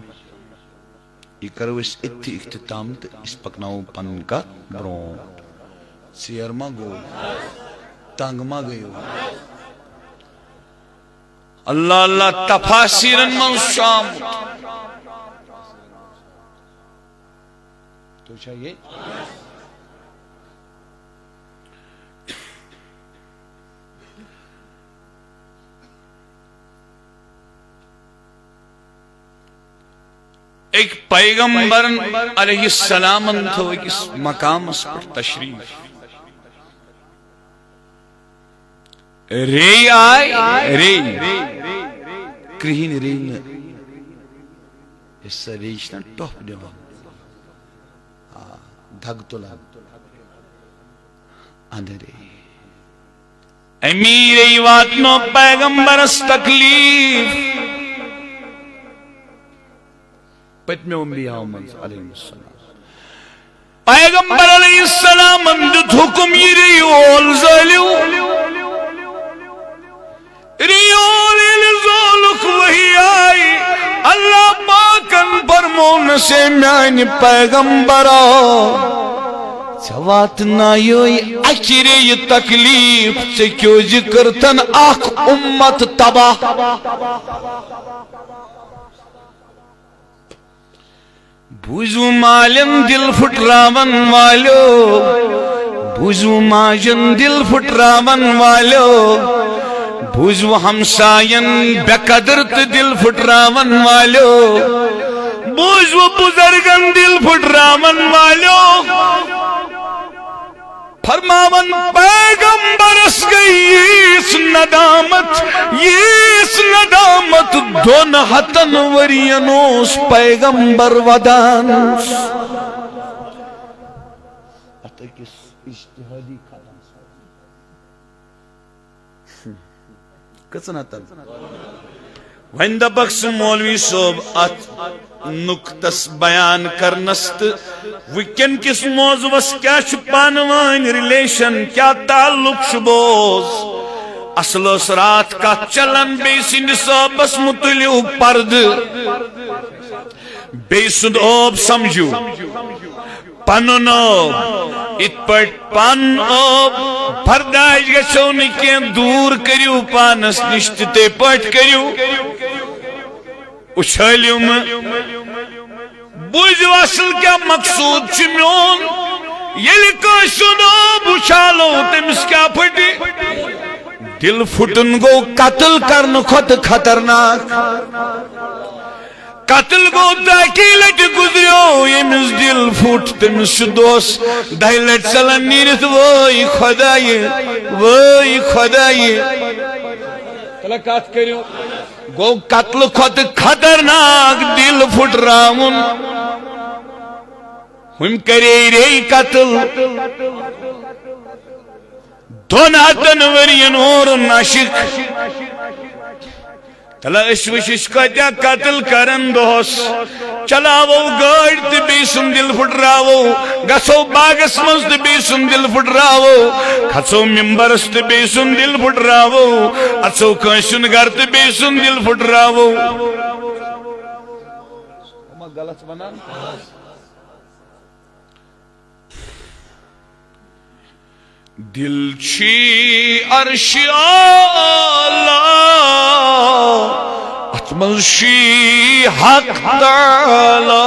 یہِ کرو أسۍ أتھی اختتام تہٕ أسۍ پکناوو پنٕنۍ کتھ برونٛٹھ۔ ژیر ما گوٚو؟ تنگ ما گٔیو؟ اللہ اللہ تفاسیرن منٛز چھُ آمُت۔ تُہۍ چھا ییٚتہِ؟ أکۍ پیغمبرن علیہ السلامن تھٲو أکِس مقامس پٮ۪ٹھ تشریف۔ ریٚے آے، ریٚے۔ کرٛہِنۍ ریٚے نہٕ۔ یۄس سۄ ریٚے چھِ نہ ٹۄپھ دِوان۔ آ، دَگ تُلان۔ اَدٕ ریٚے۔ اَمی ریٚے واتنو پیغمبرس تکلیف۔ پٔتمیو انبیاہو منٛز علیہ السلام۔ پیغمبر علیہ السلامن دیُت حکم، یہِ ریٚیہِ اول زٲلِو۔ ریٚیہِ اول ییٚلہِ زولُکھ وحی آیہِ، اللہ پاکن فرمونس، اے میانہِ پیغمبرا، ژےٚ واتنایوے اکہِ ریٚیہِ تکلیف، ژےٚ کیازِ کٔرتن اکھ امت تباہ؟ بوٗزِو مالٮ۪ن دِل پھُٹراون والیو، بوٗزِو ماجن دِل پھُٹراون والیو، بوٗزِو ہمساین بے قدر تہٕ دِل پھُٹراون والیو، بوٗزِو بُزرگن دِل پھُٹراون والیو۔ فرماون پیغمبرس گٔے ییٖژ ندامت، ییٖژ ندامت، دۄن ہتن ؤرین اوس پیغمبر ودان۔ اتھ أکِس اجتہادی ختم۔ کٔژن ہتن؟ وۄنۍ دپکھ ژٕ مولوی صٲب، اتھ نُقطس بیان کرنس تہٕ وٕنکٮ۪ن کِس موضوعس کیٛاہ چھُ پانہٕ وٲنۍ ریلیشن، کیٛاہ تعلق چھُ؟ بوز، اصل ٲس راتھ کتھ چلان بیٚیہِ سٕنٛدِ صٲبس مُتعلق پردٕ، بیٚیہِ سُنٛد ٲب سمجھِو۔ پنُن ٲب، یِتھ پٲٹھۍ پنُن ٲب برداش گژھیو نہٕ کینٛہہ، دوٗر کٔرِو پانس نِش، تِتھے پٲٹھۍ کٔرِو، اُچھٲلِو مہٕ۔ بوٗزِو اصل کیٛاہ مقصوٗد چھُ میون، ییٚلہِ کٲنٛسہِ ہُنٛد ٲب اُچھالو، تٔمِس کیٛاہ پھٹہِ؟ دِل پھُٹُن گوٚو قتل کرنہٕ کھۄتہٕ خطرناک۔ قتل گوٚو تہٕ اکی لٹہِ گُزریو، ییٚمِس دِل پھُٹ، تٔمِس چھُ دۄہس دَہہِ لٹہِ ژلان نیٖرِتھ، وٲے خۄدایہِ، وٲے خۄدایہِ۔ تَلہ کتھ کٔرِو۔ گوٚو قتلہٕ کھۄتہٕ خطرناک دِل پھُٹراوُن۔ ہُمۍ کرے رے قتل۔ دۄن ہتن ؤرین ہورُن عشق۔ تلہ أسۍ وٕچھ أسۍ کٲتیٛاہ قتل کرن دۄہس۔ چلاوو گٲڑۍ تہٕ بیٚیہِ سُنٛد دِل پھُٹراوو، گژھو باغس منٛز تہٕ بیٚیہِ سُنٛد دِل پھُٹراوو، کھژو ممبرس تہٕ بیٚیہِ سُنٛد دِل پھُٹراوو، اژو کٲنٛسہِ ہُنٛد گرٕ تہٕ بیٚیہِ سُنٛد دِل پھُٹراوو۔ غلط ونان۔ دل چھی عرش اعلیٰ، اتھ منٛز چھی حق تعالیٰ۔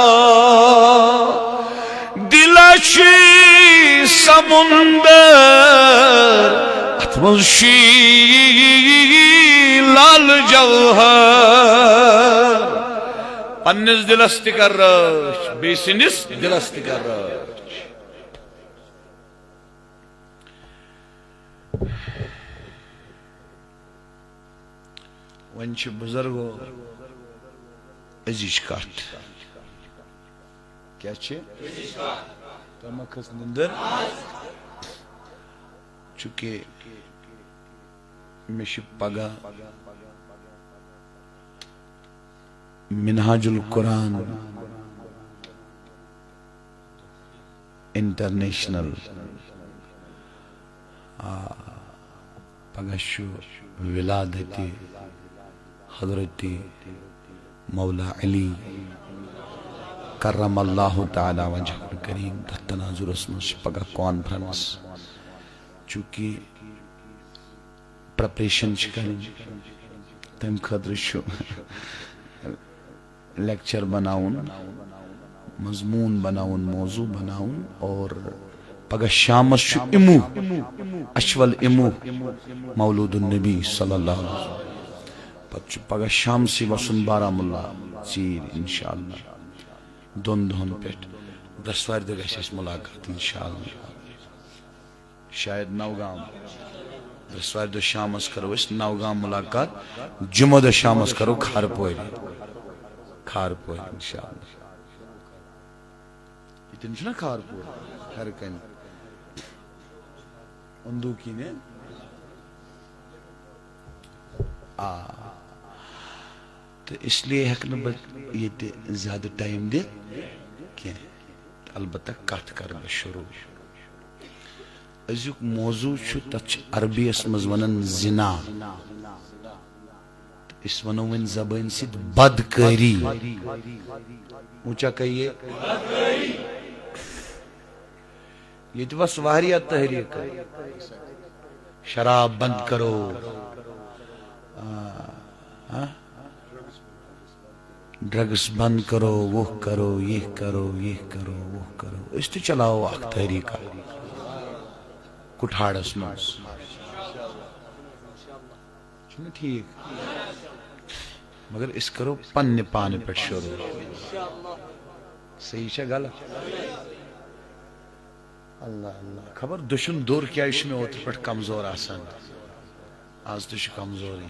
دل چھی سمندر، اتھ منٛز چھی لال جوہر۔ پننِس دلس تہِ کر رٲچھ، بیٚیہِ سٕنٛدِس دلس تہِ کر رٲچھ۔ وۄنۍ چھِ بُزرگو أزِچ کتھ۔ کیٛاہ چھِ؟ تۄہہِ ما کھٔژ نِندٕر؟ چونکہ مےٚ چھِ پگاہ منہاج القرآن انٹرنیشنل، آ، پگاہ چھُ ولادت حضرت مولا علی کرم اللہ تعالی وجہ الکریم۔ تتھ تناظرس منٛز چھِ پگاہ کانفرنس، چونکہ پریپریشن چھِ کرٕنۍ، تمہِ خٲطرٕ چھُ لیکچر بناوُن، مضمون بناوُن، موضوع بناوُن، اور پگاہ شامس چھُ امو، اچھول امو، مولود النبی صلی اللہ علیہ وسلم۔ پتہٕ چھُ پگاہ شامسٕے وسُن بارہمولہ ژیٖرۍ انشاءاللہ۔ دۄن دۄہن پٮ۪ٹھ، برٛٮ۪سوارِ دۄہ گژھِ اَسہِ مُلاقات انشاءاللہ۔ شاید نوگام۔ برٛٮ۪سوارِ دۄہ شامس کرو أسۍ نوگام مُلاقات، جمعہ دۄہ شامس کرو کھارپورِ۔ کھارپورِ انشاءاللہ۔ ییٚتٮ۪ن چھُنہ کھارپور، ہیرٕ کنہِ۔ اندوٗ کِنۍ۔ آ۔ تہٕ اس لیے ہٮ۪کہٕ نہٕ بہٕ ییٚتہِ زیادٕ ٹایم دِتھ کینٛہہ۔ البتہ کتھ کرٕ بہٕ شروع۔ أزیُک موضوع چھُ، تتھ چھِ عربی یس منٛز ونان زنا۔ تہٕ أسۍ ونو وۄنۍ زبٲنۍ سۭتۍ بدکٲری۔ اونچا کہیے۔ ییٚتہِ وس واریاہ تحریٖک۔ شراب بند کرو، آ، ہاں؟ ڈرگس بند کرو، وہ کرو، یہ کرو، یہ کرو، وہ کرو۔ أسۍ تہِ چلاوو اکھ تحریٖکہ کُٹھاڑس منٛز۔ چھُنہٕ ٹھیٖک؟ مگر أسۍ کرو پننہِ پانہٕ پٮ۪ٹھ شروٗع۔ صحیح چھا غلط؟ اللہ اللہ، خبر دٔچھُن دوٚر کیٛازِ چھُ مےٚ اوترٕ پٮ۪ٹھ کمزور آسان، آز تہِ چھُ کمزورٕے۔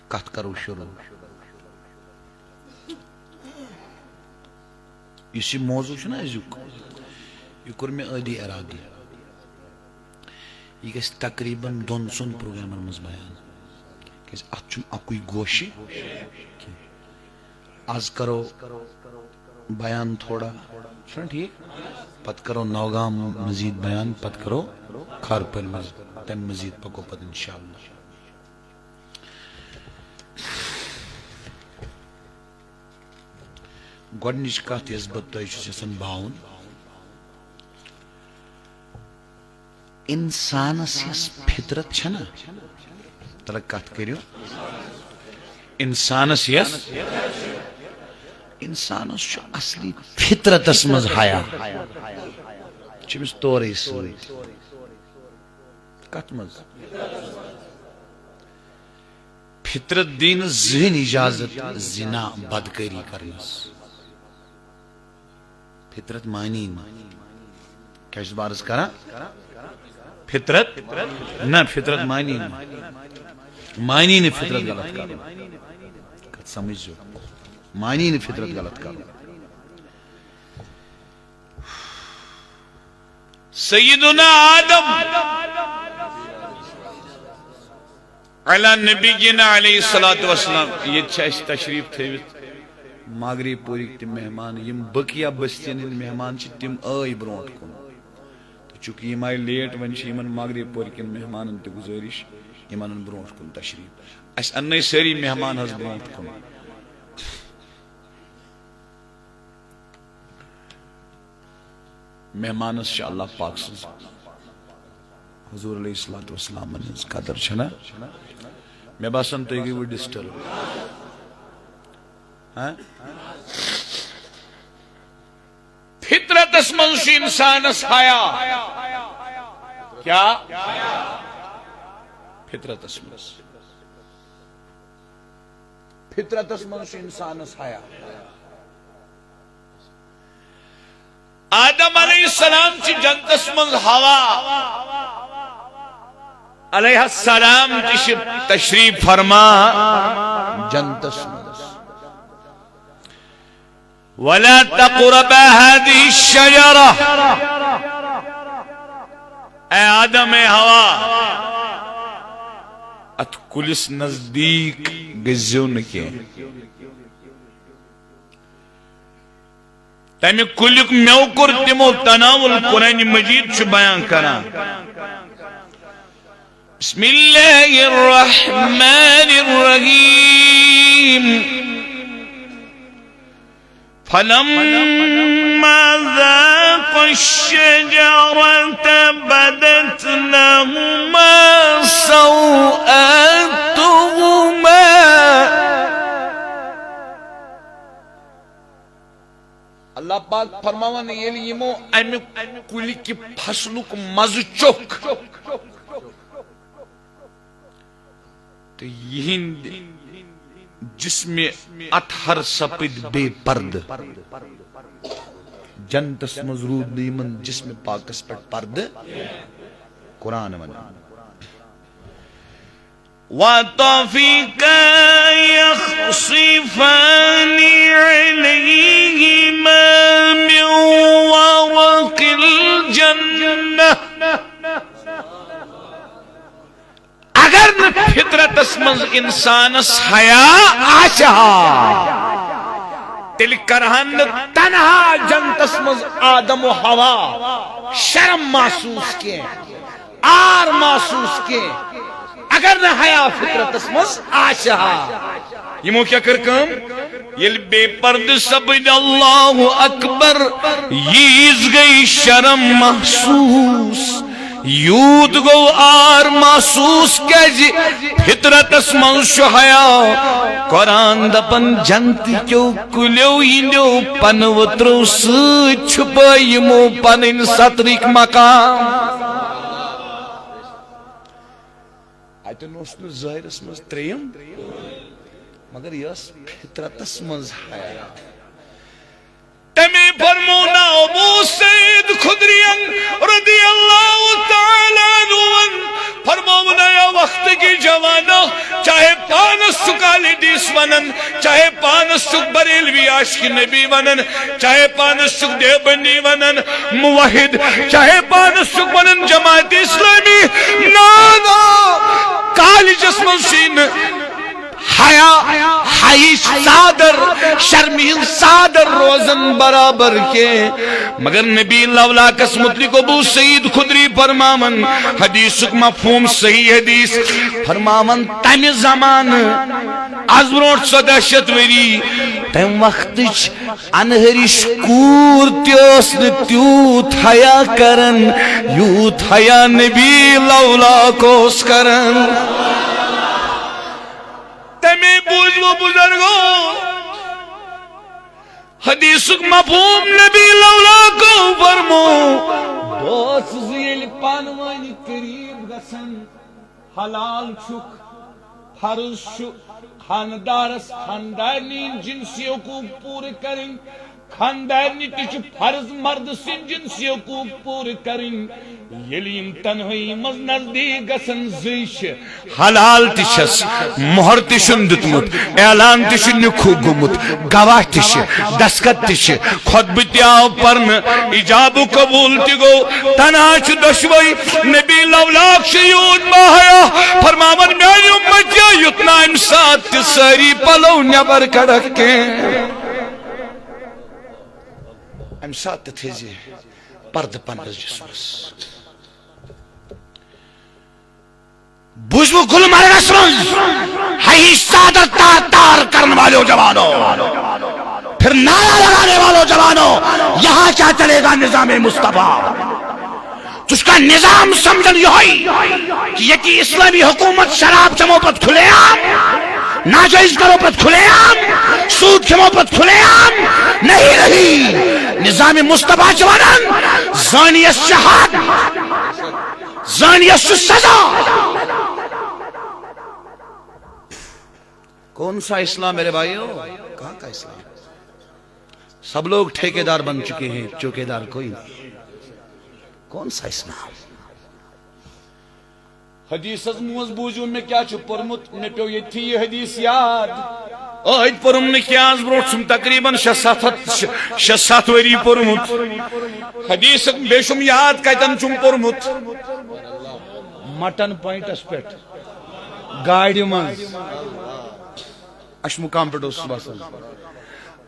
کتھ کرو شروع؟ یُس یہِ موضوع چھُنہ أزیُک، یہِ کوٚر مےٚ ٲدی ارادٕ۔ یہِ گژھِ تقریباً دۄن ژۄن پروگرامن منٛز بیان، کیازِ اتھ چھُنہٕ اکُے گوشہِ کینٛہہ۔ از کرو بیان تھوڑا، چھُنہ ٹھیٖک؟ پتہٕ کرو نوگام مزید بیان، پتہٕ کرو کھارپٲرۍ مزید، تمہِ مزید پکو پتہٕ انشاءاللہ۔ گۄڈنِچ کتھ یۄس بہٕ تۄہہِ چھُس یژھان باوُن، انسانس یۄس فطرت چھنہ، تلہ کتھ کٔرِو، انسانس یۄس، انسانس چھُ اصلی فطرتس منٛز حیا، چھُ أمِس تورے سۭتۍ۔ کتھ منٛز؟ فطرت دی نہٕ زٕہٕنۍ اجازت زنا بدکٲری کرنس۔ فطرت مانی نہٕ۔ کیٛاہ چھُس بہٕ عرض کران؟ فطرت نہ، فطرت مانی نہٕ۔ مانی نہٕ فطرت غلط کرُن۔ کتھ سمجھزیو۔ مانی نہٕ فطرت غلط کرُن۔ سیدنا آدم علی نبینا علیہ الصلوۃ والسلام، ییٚتہِ چھِ اَسہِ تشریٖف تھٲوِتھ مغرب پورِکۍ تہِ مہمان، یِم بقیہ بستین ہٕنٛدۍ مہمان چھِ، تِم آے برونٛٹھ کُن۔ تہٕ چونکہ یِم آے لیٹ، وۄنۍ چھِ یِمن مغرب پورِکٮ۪ن مہمانن تہِ گُزٲرِش، یِم اَنن برونٛٹھ کُن تشریٖف۔ اَسہِ اَننَے سٲری مہمان حظ برونٛٹھ کُن۔ مہمانس چھِ اللہ پاک سٕنٛز، حضور علیہ الصلوۃ والسلام ہٕنٛز قدر چھنہ۔ مےٚ باسان تُہۍ گٔیوٕ ڈسٹرب۔ ہاں؟ فطرتس منٛز چھُ انسانس حیا۔ کیا؟ فطرتس منٛز۔ فطرتس منٛز چھُ انسانس حیا۔ آدم علیہ السلام چھِ جنتس منٛز حوا علیہ السلام تہِ چھِ تشریف فرما جنتس منٛز۔ ولا تقربا هذه الشجرة۔ اے آدم، اے حوا، اتھ کُلِس نزدیٖک گٔژھزیو نہٕ کینٛہہ۔ تمہِ کُلیُک مٮ۪وٕ کوٚر تِمو تناول۔ قرآن مجید چھُ بیان کران۔ بسم الله الرحمن الرحيم۔ فلما ذاقا الشجرة بدت لهما سوآتهما۔ اللہ پاک فرماوان، ییٚلہِ یِمو امہِ کُلہِ کہِ فصلُک مزٕ چوٚکھ، تہٕ یِہنٛدۍ جسمِ اطہر سپٕدۍ بے پردٕ۔ جنتس منٛز روٗد نہٕ یِمن جسمِ پاکس پٮ۪ٹھ پردٕ۔ قرآن ونان، وطفقا يخصفان عليهما من ورق الجنة۔ اگر نہٕ فطرتس منٛز انسانس حیا آسہِ ہا، تیٚلہِ کرہن نہٕ تنہا جنتس منٛز آدم و حوا شرم محسوس کینٛہہ، عار محسوس کینٛہہ، اگر نہٕ حیا فطرتس منٛز آسہِ ہا۔ یِمو کیٛاہ کٔر کٲم؟ ییٚلہِ بے پردٕ سپٕدۍ، اللہ اکبر، ییٖژ گٔے شرم محسوٗس، یوٗت گوٚو عار محسوٗس، کیٛازِ فطرتس منٛز چھُ حیا۔ قرآن دپان، جنتہٕ کیو کُلیو ہٕنٛدیو پنہٕ ؤترو سۭتۍ چھُپٲے یِمو پنٕنۍ سترٕکۍ مقام۔ اتٮ۪ن اوس نہٕ ظٲہرس منٛز ترٛیٚیِم، مگر یہِ ٲس فطرتس منٛز حیا۔ تمے فرموو نا ابو سعید خدرین رضی اللہ تعالیٰ عنہ، فرموو نا یا وقت کی جوانو، چاہے پانس چھُکھ اہل حدیث ونان، چاہے پانس چھُکھ بریلوی عاشق نبی ونان، چاہے پانس چھُکھ دیوبندی ونان، موحد، چاہے پانس چھُکھ ونان جماعت اسلامی، نا نا، کالجس منٛز چھُے نہٕ حیا، حیاہٕچ ژادر، شرمہِ ہٕنٛز ژادر روزان برابر کینٛہہ۔ مگر نبی لولاکس متعلق ابو سعید خدری فرماوان، حدیثُک مفہوم صحیح حدیث فرماوان، تمہِ زمانہٕ از برونٛٹھ ژۄداہ شیٚتھ ؤری، تمہِ وقتٕچ انہرِش کوٗر تہِ ٲس نہٕ تیوٗت حیا کران، یوٗت حیا نبی لولاک اوس کران۔ تمے بوٗزمو بزرگو حدیثُک مفہوم، نبی لولاکو فرمو، دوست زٕ ییٚلہِ پانہٕ وٲنۍ قریٖب گژھن، حلال چھُکھ، فرض چھُ خاندارس خاندارنہِ ہٕنٛدۍ جنسی حقوق پوٗرٕ کرٕنۍ، خاندارنہِ تہِ چھُ فرض مردٕ سٕنٛدۍ جنسی حقوق پوٗرٕ کرٕنۍ۔ ییٚلہِ یِم تنہٲیی منٛز نزدیٖک گژھن، زٕے چھِ، حلال تہِ چھس، مۄہر تہِ چھُن دیُتمُت، اعلان تہِ چھُ نِکہٕ گوٚمُت، گواہ تہِ چھِ، دستخط تہِ چھِ، خطبہٕ تہِ آو پرنہٕ، ایجاب و قبول تہِ گوٚو، تنہا چھُ دۄشوے۔ نبی لولاک چھُ یوٗت باحیا، فرماوان، میانہِ اُمتیا، یُتھ نہٕ امہِ ساتہٕ تہِ سٲری پلو نٮ۪بر کڑکھ کینٛہہ۔ امہِ ساتہٕ تہِ تھٲیزِ پردٕ پننِس جسمس۔ بوٗزوٕ گلمرگس منٛز حیاہٕچ ژادر تار تار کرن والیو جوانو، پھر نعرہ لگانے والو جوانو، یہاں کیا چلے گا نظام مصطفیٰ؟ ژٕ چھُکھا نظام سمجھان یِہوٚے کہ ییٚتہِ اسلامی حکومت شراب چمو پتہٕ کھلے عام، ناجائز کرو پتہٕ کھلے عام، سود کھمو پتہٕ کھلے عام؟ نہیں، نہیں۔ نظام مصطفیٰ چھُ ونان، زٲنِیَس چھِ حد، زٲنِیَس چھُ سزا۔ کون سا اسلام میرے بھائیو؟ کہاں کا اسلام؟ سب لوگ ٹھیکیدار بن چکے ہیں، چوکیدار کوئی نہیں۔ کون سا اسلام؟ حدیثس منٛز بوٗزِو مےٚ کیٛاہ چھُ پوٚرمُت، مےٚ پیوٚو ییٚتھی یہِ حدیث یاد۔ أتھۍ پوٚرُم نہٕ کینٛہہ، از برونٛٹھ چھُم تقریباً شےٚ ستھ ہتھ، شےٚ، شےٚ ستھ ؤری پوٚرمُت۔ حدیث بیٚیہِ چھُم یاد کتٮ۪ن چھُم پوٚرمُت۔ مٹن پوینٹس پٮ۪ٹھ گاڑِ منٛز۔ اَسہِ مُقام پٮ۪ٹھ اوسُس باسان۔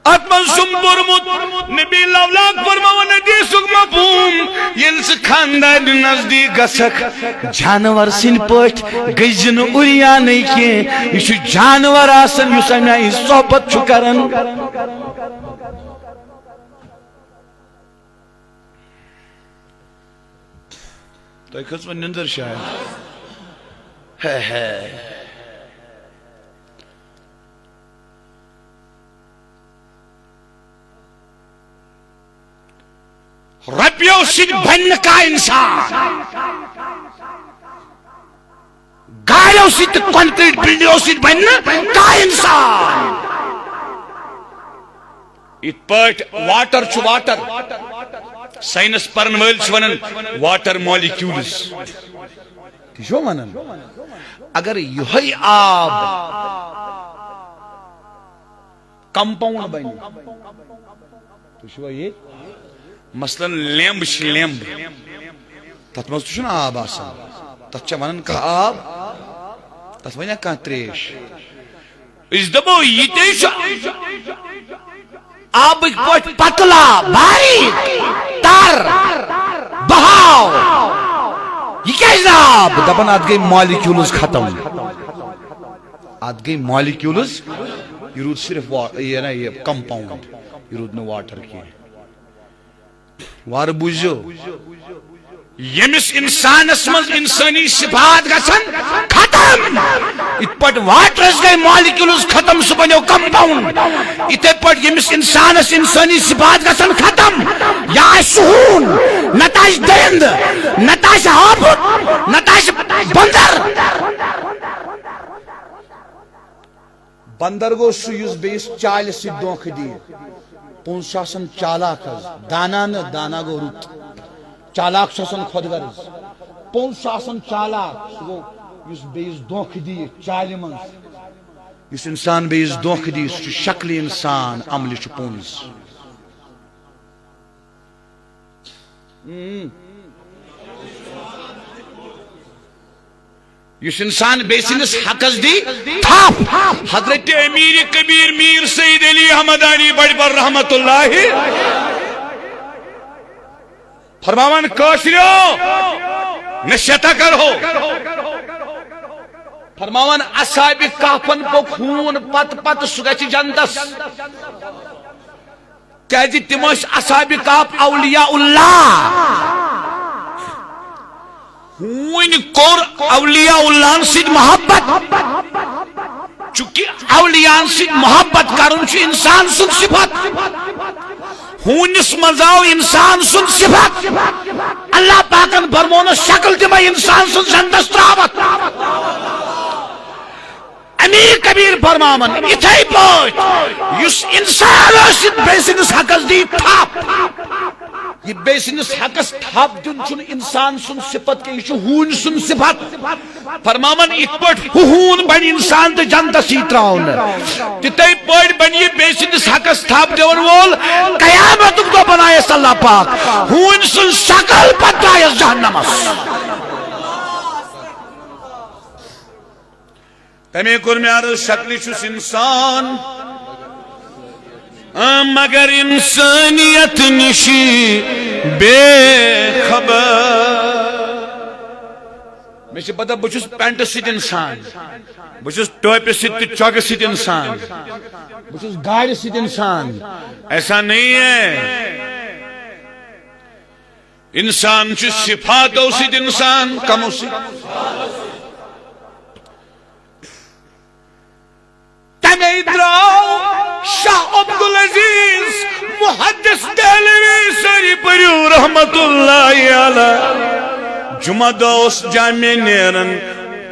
اتھ منٛز چھُم پوٚرمُت، نبی لولاک فرماوان حدیثُک مفہوم، ییٚلہِ ژٕ خاندارنہِ نزدیٖک گژھکھ، جانور سٕنٛدۍ پٲٹھۍ گٔژھۍ زِ نہٕ عریانٕے کینٛہہ۔ یہِ چھُ جانور آسان یُس اَمہِ آیہِ صحبت چھُ کران۔ تۄہہِ کھٔژ وۄنۍ نِندٕر شاید؟ ہے ہے۔ رۄپیو سۭتۍ بنہِ نہٕ کانٛہہ انسان، گاڑیو سۭتۍ تہٕ کنکریٹ بلڈنگو سۭتۍ بنہِ نہٕ کانٛہہ انسان۔ یِتھ پٲٹھۍ واٹر چھُ واٹر، ساینس پرن وٲلۍ چھِ ونان واٹر مالیکیولز۔ تہِ چھُ ونان، اگر یِہوٚے آب کمپاؤنڈ بنہِ، تُہۍ چھِوا ییٚتہِ؟ مثلاً لیمب چھِ لیمب، تتھ منٛز تہِ چھُنہٕ آب آسان، تتھ چھا ونان کانٛہہ آب؟ تتھ ونیا کانٛہہ تریش؟ أسۍ دپو یہِ تے چھُ آبٕکۍ پٲٹھۍ پتلا، باریک، تر، بہاو۔ یہِ کیازِ نہٕ آب؟ دپان اتھ گٔے مالیکیولز ختم۔ اتھ گٔے مالیکیولز، یہِ روٗد صرف وا-، یہِ نا یہِ کمپاؤنڈ، یہِ روٗد نہٕ واٹر کینٛہہ۔ وارٕ بوٗزِو، ییٚمِس اِنسانَس منٛز اِنسٲنی صفات گژھن ختم، یِتھ پٲٹھۍ واٹرَس گٔے مالیکیولز ختم، سُہ بنیو کمپاؤنڈ، یِتھے پٲٹھۍ ییٚمِس اِنسانَس اِنسٲنی صفات گژھن ختم، یا آسہِ سُہ ہوٗن، نتہٕ آسہِ دٔرِندٕ، نتہٕ آسہِ ہاپُت، نتہٕ آسہِ بندر۔ بندر گوٚو سُہ یُس بیٚیِس چالہِ سۭتۍ دھوکہٕ دِیہِ۔ پوٚز چھُ آسان چالاک حظ، دانا نہٕ، دانا گوٚو رُت۔ چالاک چھُ آسان خۄد غرض۔ پوٚز چھُ آسان چالاک، سُہ گوٚو یُس بیٚیِس دھوکہٕ دِیہِ چالہِ منٛز۔ یُس اِنسان بیٚیِس دھوکہٕ دِیہِ، سُہ چھُ شکلہِ اِنسان، عملہِ چھُ پوٚز۔ ہم۔ یُس انسان بیٚیہِ سٕنٛدِس حقس دی تھپھ، حضرت امیر کبیر میر سید علی احمدانی بڑبر رحمت اللہ فرماوان، کٲشریو نصیحتہ کرو، فرماوان، اصحاب کہفن پوٚک ہوٗن پتہٕ پتہٕ، سُہ گژھِ جنتس۔ کیازِ تِم ٲسۍ اصحاب کہف اولیاء اللہ۔ ہوٗنۍ کوٚر اولیاء اللہن سۭتۍ محبت۔ چونکہ اولیاءن سۭتۍ محبت کرُن چھُ انسان سُنٛد صفت۔ ہوٗنِس منٛز آو انسان سُنٛد صفت۔ اللہ پاکن فرمونس، شکل دِمے انسان سٕنٛز جنتس تراوتھ۔ امیر کبیر فرماوان، یِتھے پٲٹھۍ یُس انسان ٲسِتھ بیٚیہِ سٕنٛدِس حقس دی تھپھ، یہِ بیٚیہِ سٕنٛدِس حقس تھپھ دیُن چھُنہٕ انسان سُنٛد صفت کینٛہہ، یہِ چھُ ہوٗنۍ سُنٛد صفت۔ فرماوان، یِتھ پٲٹھۍ ہُہ ہوٗن بنہِ انسان تہٕ جنتس یی تراونہٕ، تِتھے پٲٹھۍ بنہِ یہِ بیٚیہِ سٕنٛدِس حقس تھپھ دِوان وول قیامتُک دۄہ بنایس اللہ پاک ہوٗنۍ سٕنٛز شکل، پتہٕ ترایس جہنمس۔ تمے کوٚر مےٚ عرض، شکلہِ چھُس انسان، آ، مگر انسانیت نِشی بے خبر۔ مےٚ چھِ پتہ، بہٕ چھُس پینٹہٕ سۭتۍ انسان، بہٕ چھُس ٹوپہِ سۭتۍ تہٕ چۄگہٕ سۭتۍ انسان، بہٕ چھُس گاڑِ سۭتۍ انسان۔ ایسا نہیں ہے۔ انسان چھُ صفاتو سۭتۍ انسان، کمو سۭتۍ؟ تمے درٛاو شاہ عبدالعزیز محدث دہلوی، سٲری پٔرِو رحمت اللہ علیہ۔ جمعہ دۄہ اوس جامع نیران،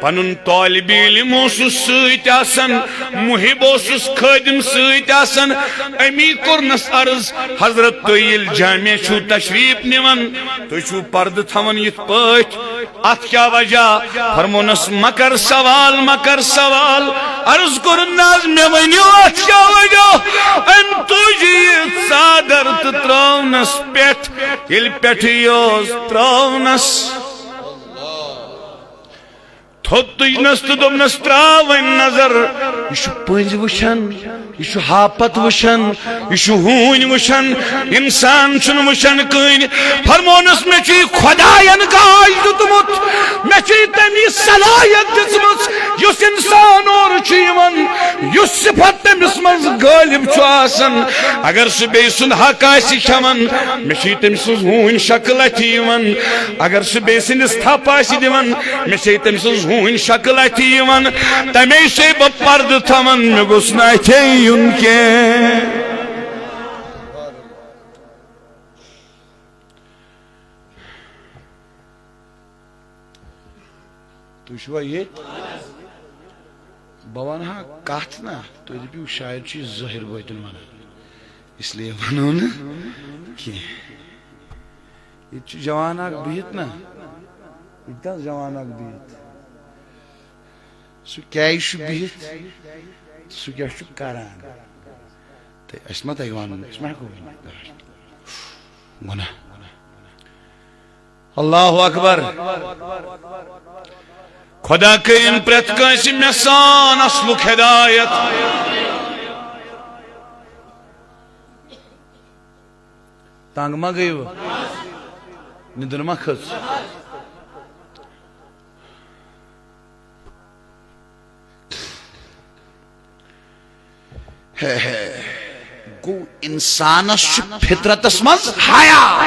پنُن طالب علم اوسُس سۭتۍ آسان، محب اوسُس خٲدم سۭتۍ آسان۔ امی کوٚرنس عرض، حضرت، تُہۍ ییٚلہِ جامع چھِو تشریف نِوان، تُہۍ چھِو پردٕ تھاوان یِتھ پٲٹھۍ، اتھ کیٛاہ وجہ؟ فرمونس، مہ کر سوال، مہ کر سوال۔ عرض کوٚرُن، نہ حظ، مےٚ ؤنِو، اتھ کیٛاہ وجہ؟ أمۍ تُج یہِ ژادر تہٕ ترٲونس پٮ۪ٹھ۔ ییٚلہِ پٮ۪ٹھٕ یہِ اوس ترٲونس، تھوٚد تُجنس تہٕ دوٚپنس، ترٛاو وۄنۍ نظر، یہِ چھُ پٔنٛزۍ وٕچھان، یہِ چھُ ہاپت وٕچھان، یہِ چھُ ہوٗنۍ وٕچھان، انسان چھُنہٕ وٕچھان کٕہٕنۍ۔ فرمونس، مےٚ چھُ یہِ خۄداین گاش دیُتمُت، مےٚ چھُ یہِ تٔمی صلٲحیت دِژمٕژ، یُس انسان اورٕ چھُ یِوان، یُس صفت تٔمِس منٛز غٲلب چھُ آسان، اگر سُہ بیٚیہِ سُنٛد حق آسہِ کھٮ۪وان، مےٚ چھِ تٔمۍ سٕنٛز ہوٗنۍ شکل اَتھِ یِوان۔ اگر سُہ بیٚیہِ سٕنٛدِس تھپھ آسہِ دِوان، مےٚ چھِ تٔمۍ سٕنٛز ہوٗنۍ شکل اَتھِ یِوان۔ تَمے چھُسے بہٕ پردٕ تھاوان، مےٚ گوٚژھ نہٕ اَتھے یُن کینٛہہ۔ تُہۍ چھِوا ییٚتہِ؟ بہٕ وَنہٕ ہا کَتھ نا، تُہۍ دٔپِو شاید چھُ یہِ ظٲہِر بٲطِن وَنان، اس لیے وَنو نہٕ کینٛہہ۔ ییٚتہِ چھُ جوان اَکھ بِہِتھ نا، ییٚتہِ کَس جوان اَکھ بِہِتھ؟ سُہ کیٛازِ چھُ بِہِتھ؟ سُہ کیٛاہ چھُ کَران؟ تہٕ اَسہِ ما تَگہِ وَنُن، أسۍ ما ہٮ۪کو ؤنِتھ؟ گۄناہ۔ اللہ اکبر۔ خدا کٔرِن پرٛٮ۪تھ کٲنٛسہِ مےٚ سان اصلُک ہدایت۔ تنگ ما گٔیوٕ؟ نِندٕر ما کھٔژ؟ ہے ہے، گوٚو انسانس چھُ فطرتس منٛز حیا۔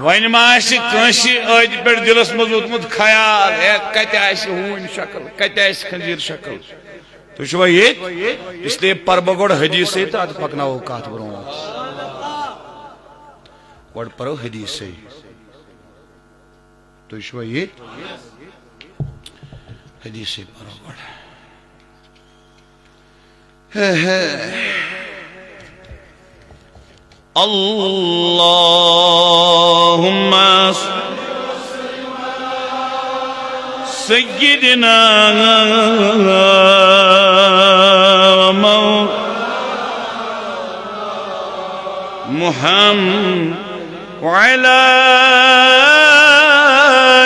وۄنۍ ما آسہِ کٲنٛسہِ أدۍ پٮ۪ٹھ دِلس منٛز ووتمُت خیال، ہے، کتہِ آسہِ ہوٗنۍ شکل، کتہِ آسہِ خنزیر شکل؟ تُہۍ چھِوا ییٚتہِ؟ اس لیے پرٕ بہٕ گۄڈٕ حدیثے تہٕ ادٕ پکناوو کتھ برونٛٹھ۔ گۄڈٕ پرو حدیثے۔ تُہۍ چھِوا ییٚتہِ؟ حدیثے پرو گۄڈٕ۔ اللهم سيدنا محمد وعلى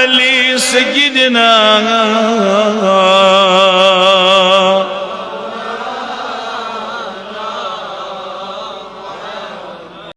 آل سيدنا